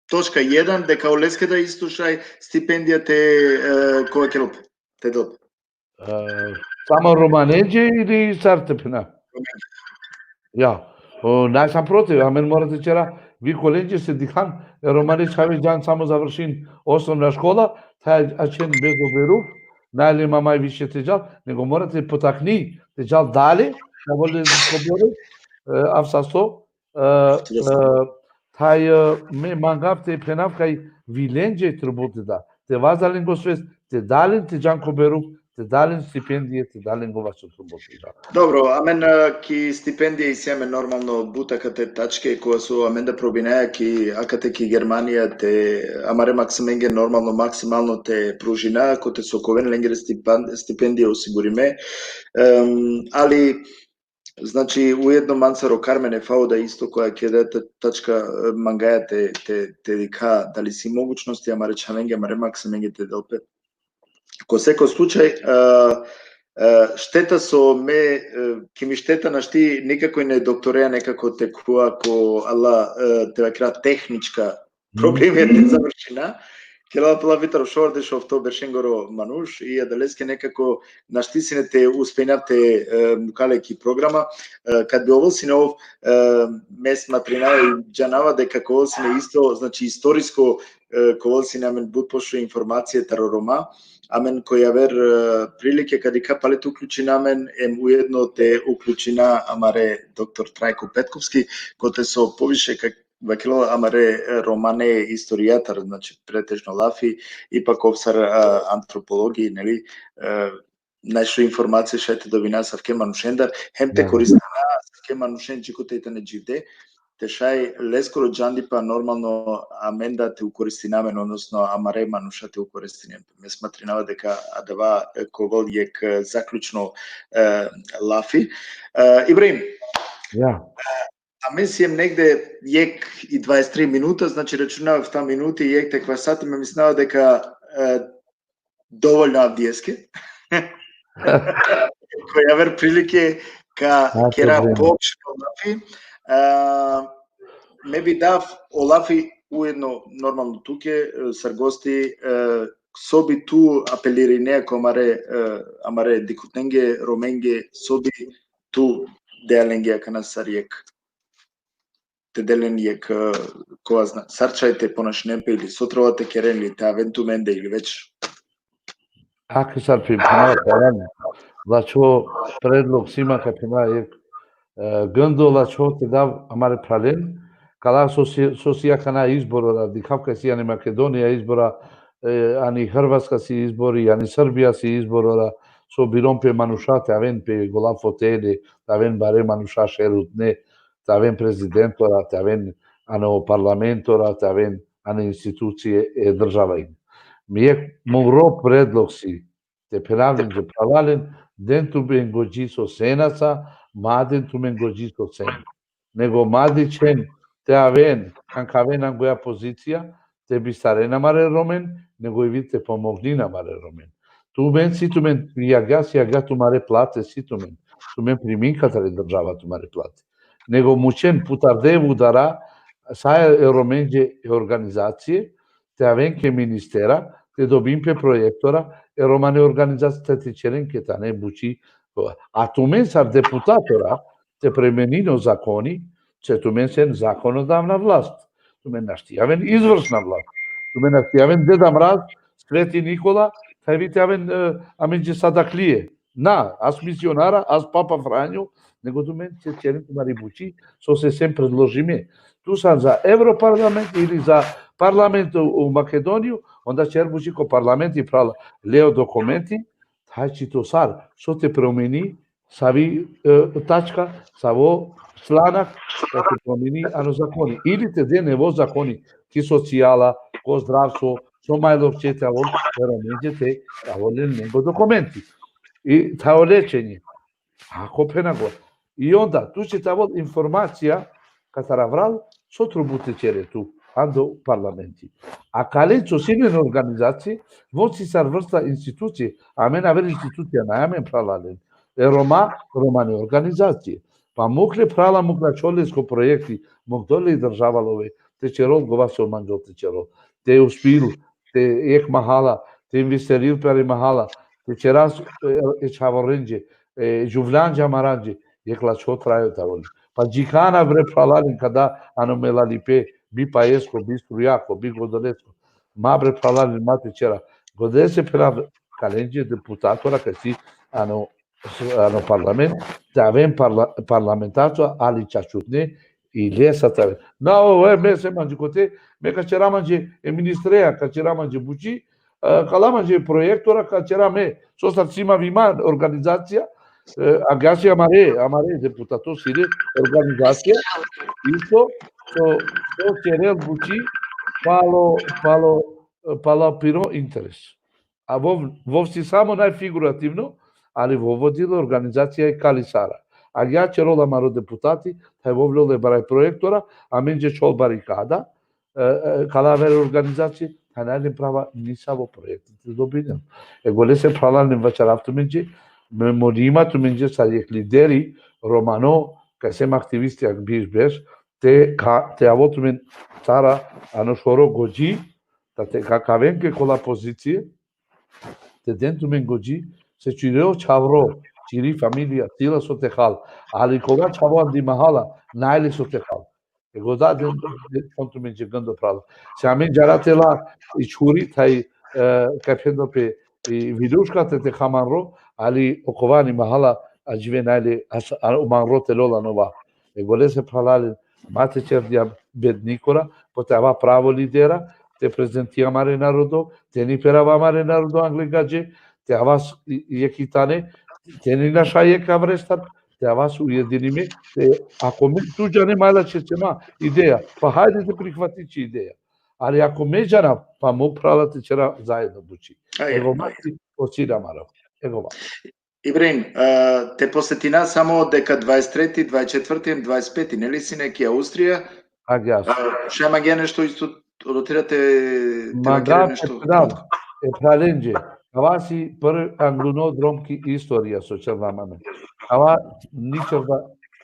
točka jedan, deka oleske da isto šaj stipendija te, e, kova kerel pe, te del pe. E, samo romanenđe ili sar te phena? Ja. O, naj sam protiv, amen mora te ćera, vi kolenđe se dikhan, e, romane čhave džan samo završin osnovna škola, taj ačhen bez oberuk, naj le mamaj više te džal, nego mora te potakni, te džal dale, ka vole ko bore, e, avsaso, e, e, taj, e, me mangav te phenav kaj vi lenđe trebul te da, te vaza lengo svest, te da len te džan ko beruk, te da len stipendije, te da len kova so trebul te da. Dobro, amen, e, ki stipendije isi amen normalno but akate tačke, kova so amen da probinaja ki, akate ki Germanija te, amare maksimenge normalno maksimalno te pružina, kote so ka oven lengere stipan-, stipendije osigurime. Em, ali, znači, ujedno mancar o Karmen e Fauda isto koja keda ta-, tačka, e, mangaja te, te, te dikha dali si mogućnosti, amare čhavenge, amare maksimenge te del pe. Ko seko slučaj, e, e, šteta so me, e, ki mi šteta našti nikako ne doktoreja nekako te khuva ko ala, e, te vakera tehnička problemi te završina. Kela pala vitar šovardeš ofto beršengoro manuš i adaleske nekako našti sine te uspejnav te, e, mukha le ki programa. E, kad bi ovel sine ov, e, me smatrinava i džanava deka ka ovel sine isto, znači, istorisko, e, ka ovel sine amen but pošuže informacije taro Roma, amen ko javer, e, prilike ka dikha pale te uključina amen, em ujedno te uključina amare doktor Trajko Petkovski, kote so poviše ka vakerela amare, e, romane istorijatar, znači, pretežno lafi, ipak ov sar, e, antropologi, neli, e, najšuže informacije šaj te dobina asavke manušendar, hem te koristina asavke manušen dži kote tane dživde, te šaj leskoro džandipa normalno amen da te ukoristina amen, odnosno amare manuša te ukoristinen. Me smatrinava deka adava, e, ka ovel jekh, e, zaključno, e, lafi. E, Ibrahim, Ja. amen siem negde jekh i dvadeset tri minuta, znači računava efta minuti, jekh te kva sati, me mislinava deka, e, dovoljno avdijeske. Ko javer prilike ka kera poopšteno lafi. E, me bi dav o lafi ujedno normalno tuke, e, sar gosti, e, so bi tu apelirinea ko amare, e, amare dikhutnenge, Romenge, so bi tu dea lenge akana sar jekh, te del len jekh, e, kova zna, sar šaj te ponašinen pe ili so trebela te keren ili te aven tumende ili već. Ake sar pi phena, paran, lačho predlog si ma ka phena jekh, e, gndo lačho te dav amare phralen, kala so si, so si akana izborora, dikhav kaj si ani Makedonija izbora, e, ani Hrvatska si izbori, ani Srbija si izborora, so biron pe manuša te aven pe gola fotele, te aven bare manuša šerutne, te aven prezidentora, te aven ano parlamentora, te aven ani institucije e državain. Mi jekh moro predlog si, te phenav len, te phralalen, Den tumen godži so sena sa, ma den tumen godži so sen. Nego ma dičhen te aven, kan ka aven angoja pozicija, te bistaren amare Romen, nego i vi te pomognin amare Romen. Tumen si tumen, i agjaar si agjaar tumare plate si tumen. Tumen primin katar e država tumare plate. Nego mučen putarde vudara, sa e Romenđe e organizacije, te aven ke ministera, te dobin pe proektora, e romane organizacije te ćeren ke tane buči. A tumen sar deputatora, te premenin o zakoni, se tumen sen zakonodavna vlast. Tumen našti aven izvršna vlast. Tumen našti aven Deda Mraz, Sveti Nikola, taj vi te aven, e, amenđe sadaklije. Na, as misionara, as Papa Franjo, nego tumen te ćeren tumari buči, so se sen predložime. Tu san za Evroparlament ili za parlament u, u Makedoniju, onda ćer buči ko parlamenti, pral, leo dokumenti, taj čito sar, so te promeni, savi, e, tačka, savo članak, so te promeni ano zakoni. Ili te de nevo zakoni, ki socijala, ko zdravstvo, so majlokće te avol, e Romenđe te avol len nego dokumenti. I taj o lečenje. Ako pena go. I onda, tu će te avol informacija, katar avral, so trubu te ćere tu, ando parlamenti. A kale so sine organizacije, von si sar vrsta institucije, amen aver institucija, na amen, phralalen. E Roma, romane organizacije. Pa mukle phrala, mukla čolesko proekti, muk dole i država love, te ćerol gova so manđol te ćerol. Te uspil, te jek mahala, te investiril pe ari mahala, te ćeras, e, e čhavorenđe, e, džuvljanđe amarenđe, jek lačho trajo te avol. Pa džikana bre phralalen kada ano melalipe, bi pajesko, bi strujako, bi godolesko. Ma bre phralalen, ma te ćera. Godese phena kalenđe deputatora kaj si ano, ano parlament, te aven parla-, parlamentarco, ali čačutne, i lesa te aven. Na, o, e, me se manđe kote, me ka ćera manđe e ministreja, ka ćera manđe buči, e, ka la manđe proektora, ka ćera me, so sar si ma vi ma organizacija, e, agjaar si amare, amare deputato sine organizacija, isto, so, so ćerel buči, palo, palo, palo piro interes. A vov, vov si samo najfigurativno, ali vov vodilo organizacija i Kali Sara. Agjaar ćerol amaro deputati, taj vov lole baraj proektora, amenđe čol barikada, e, e, ka la aver organizacije, taj nane prava nisavo proekti te dobinen. E golese phralalen, vaćerav tumenđe, me molima tumenđe sar jek lideri romano, kaj sem aktivisti ak biš beš, te ka, te avol tumen sar ano šoro godži, ta te ka, ka aven ke kola pozicije, te den tumen godži, se čiro čhavro, čiri familija, cila so te hal, ali koga čhavo andi mahala, nane le so te hal. E goda den, den, on tumenđe gando phrala. Se amen džara te la i čhuri taj, e, kaj phendo pe i viljuška te, te ha manro, ali okova ani mahala adžive nane le, as, a, o manro te lol ano va. E golese phralalen, ma te ćer dija bednikora, po te ava pravo lidera, te prezenti amare narodo, te ni perava amare narodo angle gadže, te avas i, i jek i tane, te ni naša jek avrestar, te avas ujedinime, te, ako me tu džane, ma la ćerđe ma ideja, pa hajde te prihvati ći ideja. Ali ako me džana, pa mo phrala te ćera zajedno buči. A, je. Ego ma ti, o cilj amaro. Ego ma. Ibrahim, e, te posetina samo deka dvadeset treti, dvadeset četvrti, dvadeset peti, neli sine ki Austrija? Agjaar. A, šaj mangea nešto isto, odotira te, te vakere nešto. Mangav te phenav e phralenđe, kava si prvo angluno drom ki istorija so ćerđam amen. Kava ni ćerđa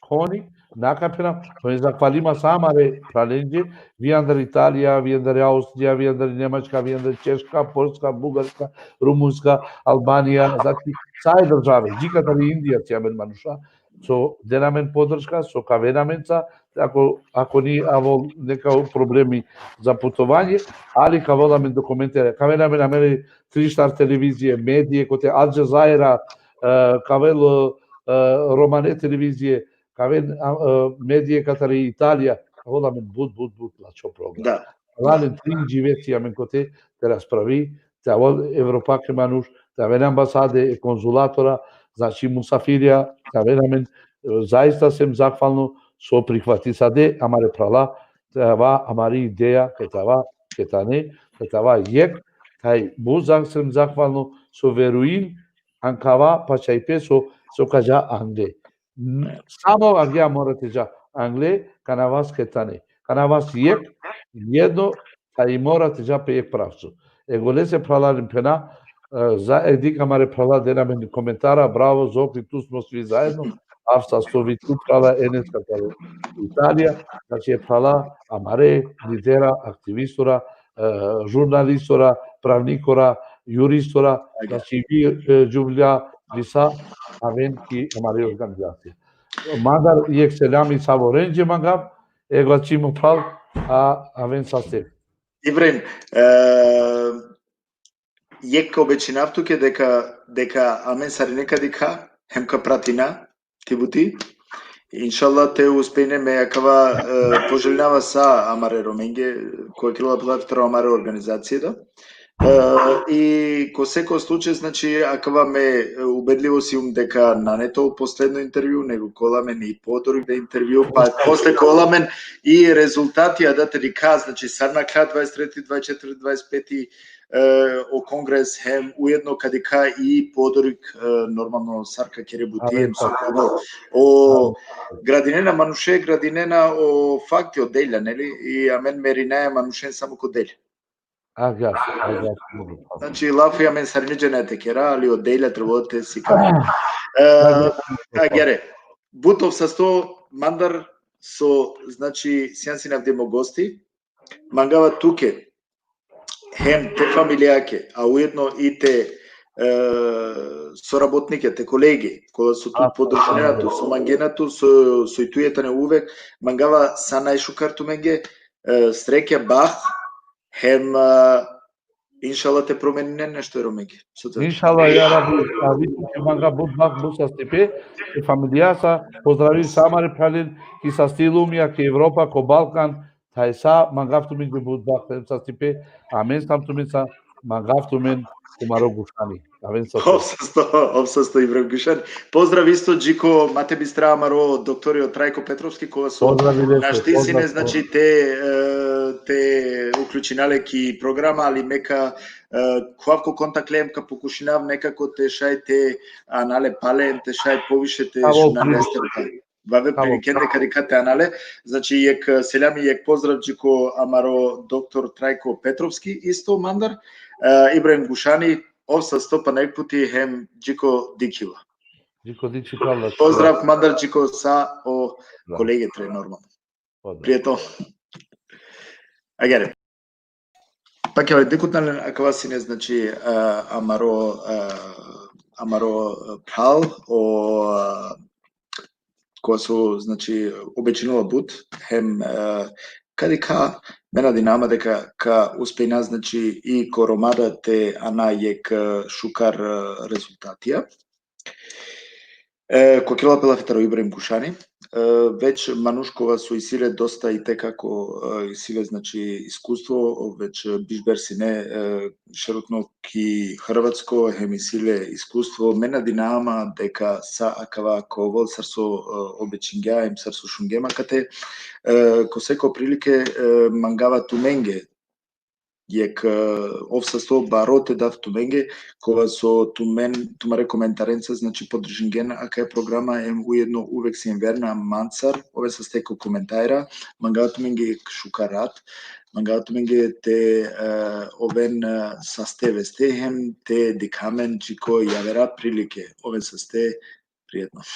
honi, na ka phenav, to je zahvalima sa amare phralenđe, vi andar Italija, vi andar Austrija, vi andar Njemačka, vi andar Češka, Poljska, Bugarska, Rumunska, Albanija, znači, sa e države, dži katar i Indija, si amen manuša, so den amen podrška, so ka aven amenca, ako, ako ni avol neka problemi za putovanje, ali ka avol amen dokumente, ka aven amen, amen tri štar televizije, medije, kote Al Jazeera, e, ka avel, e, romane televizije, ka aven, a, e, medije katar i Italija, ka avol amen but, but, but lačho program. Da. Lalen trin džive si amen kote, te raspravi, te avol Evropa ke manuš, te aven ambasade, e konzulatora, znači musafirja, te aven amen, e, zaista sem zahvalno so prihvatisade amare phrala, te ava amari ideja, ke te ava, ke tane, ke te ava jek, taj but za-, sem zahvalno so verujin, ankava pačajpe so, so ka dža angle. N-, samo agjaar mora te dža angle, kana vas ketane. Kana vas jek, jedno, taj mora te dža pe jek pravco. E golese phralalen phena, e, za e dikh amare phrala dena amen komentara, bravo, Zokli, tu smo svi zajedno, av sasto vi tu phrala, Enes ka kare Italija, znači e phrala amare lidera, aktivistora, e, žurnalistora, pravnikora, juristora, znači vi, e, džuvlja, vi sa aven ki amari organizacija. Mandar jek selami savorenđe mangav, ego čimo phral, a aven saste. Ibrahim, e, jek obećinav tuke deka, deka amen sarine ka dikha, hem ka pratina ti buti. Inšallah te uspejne me akava, e, poželinava sa amare Romenge, koj kerela phlatra amare organizacije da. E, i ko seko slučaj, znači, akava me, e, ubedljivo sijum deka nane to posledno intervju, nego ka ovel amen i podorik da intervju, pa posle ka ovel amen i rezultati, a da te dikha, znači, sar nakhlja dvadeset treti, dvadeset četvrti, dvadeset peti, e, o kongres, hem ujedno ka dikha i podorik, e, normalno sar ka kere buti, hem so ka ovel. O gradinena manuše, gradinena o fakti, o delja, neli? I amen merinaja manušen samo ko delja. Agjaar, agjaar. Znači, lafi amen sarine džanaja te kera, ali o delja trebela te sikina. E, agjaar, but ov sasto mandar so, znači, sian sine avdive mo gosti, mangava tuke, hem te familijake, a ujedno i te, e, sorabotnike, te kolege, kola so tu podržinena tu, so mangena tu, so, so i tuje tane uvek, mangava sa najšukar tumenge, e, srekja, baht, hem, e, inšallah te promeninen nešto e Romenge. So te... Inšallah, ja Rabbi, a vi tuke manga but baht, but sastipe, e familijasa, pozdravi sa amare phralen, ki saste lumja, ki Evropa, ko Balkan, thaj sa, mangav tumenge but baht, hem sastipe, amen sam tumenca, mangav tumen, tumaro Gušani. Amen sa... Ov sasto, ov sasto, Ibrahim Gušani. Pozdrav isto dži ko, ma te bistra, amaro doktori o Trajko Petrovski, kova so našti sine, znači, te, e, te uključina le ki programa, ali me ka, e, ka ovav ko kontakt le hem ka pokušinav nekako te šaj te ana le pale, te šaj poviše te šuna le. Vave prilikende ka dikha te ana le. Znači, jek, e, seljami, jek pozdrav dži ko amaro doktor Trajko Petrovski, isto mandar, e, Ibrahim Gušani, ov sasto pana jek puti hem dži ko dikhiba. Dži ko dikhiba. Pozdrav mandar dži ko sa o kolege tre, normalno. Pozdrav. Prijetno. Agjaar. Pa ke dikhutna len, akava sine, znači, e, amaro, e, amaro, e, phral, o, e, kova so, znači, obećinela but, hem, e, ka dikha, me nadinama deka ka uspejna, znači, i ko Roma da te ana jek, e, šukar, e, rezultatija. E, kova kerela pe lafi taro Ibrahim Gušani, e, već manuš kova so isi le dosta i te kako, e, isi le, znači, iskustvo, već biš berš sine, e, šerutno ki Hrvatsko, hem isi le iskustvo, me nadinama deka sa akava ka ovel sar so, e, obećingja, hem sar so šungjem akate, e, ko seko prilike, e, mangava tumenge, jek, e, ov sasto baro te dav tumenge, kova so tumen, tumare komentarenca, znači, podržingjen akaja programa, hem ujedno uvek sien verna mancar, oven saste ko komentarja, mangava tumenge jek šukar rat, mangava tumenge te, e, oven, e, saste veste, hem te dikha amen dži ko javera prilike, oven saste, prijetno.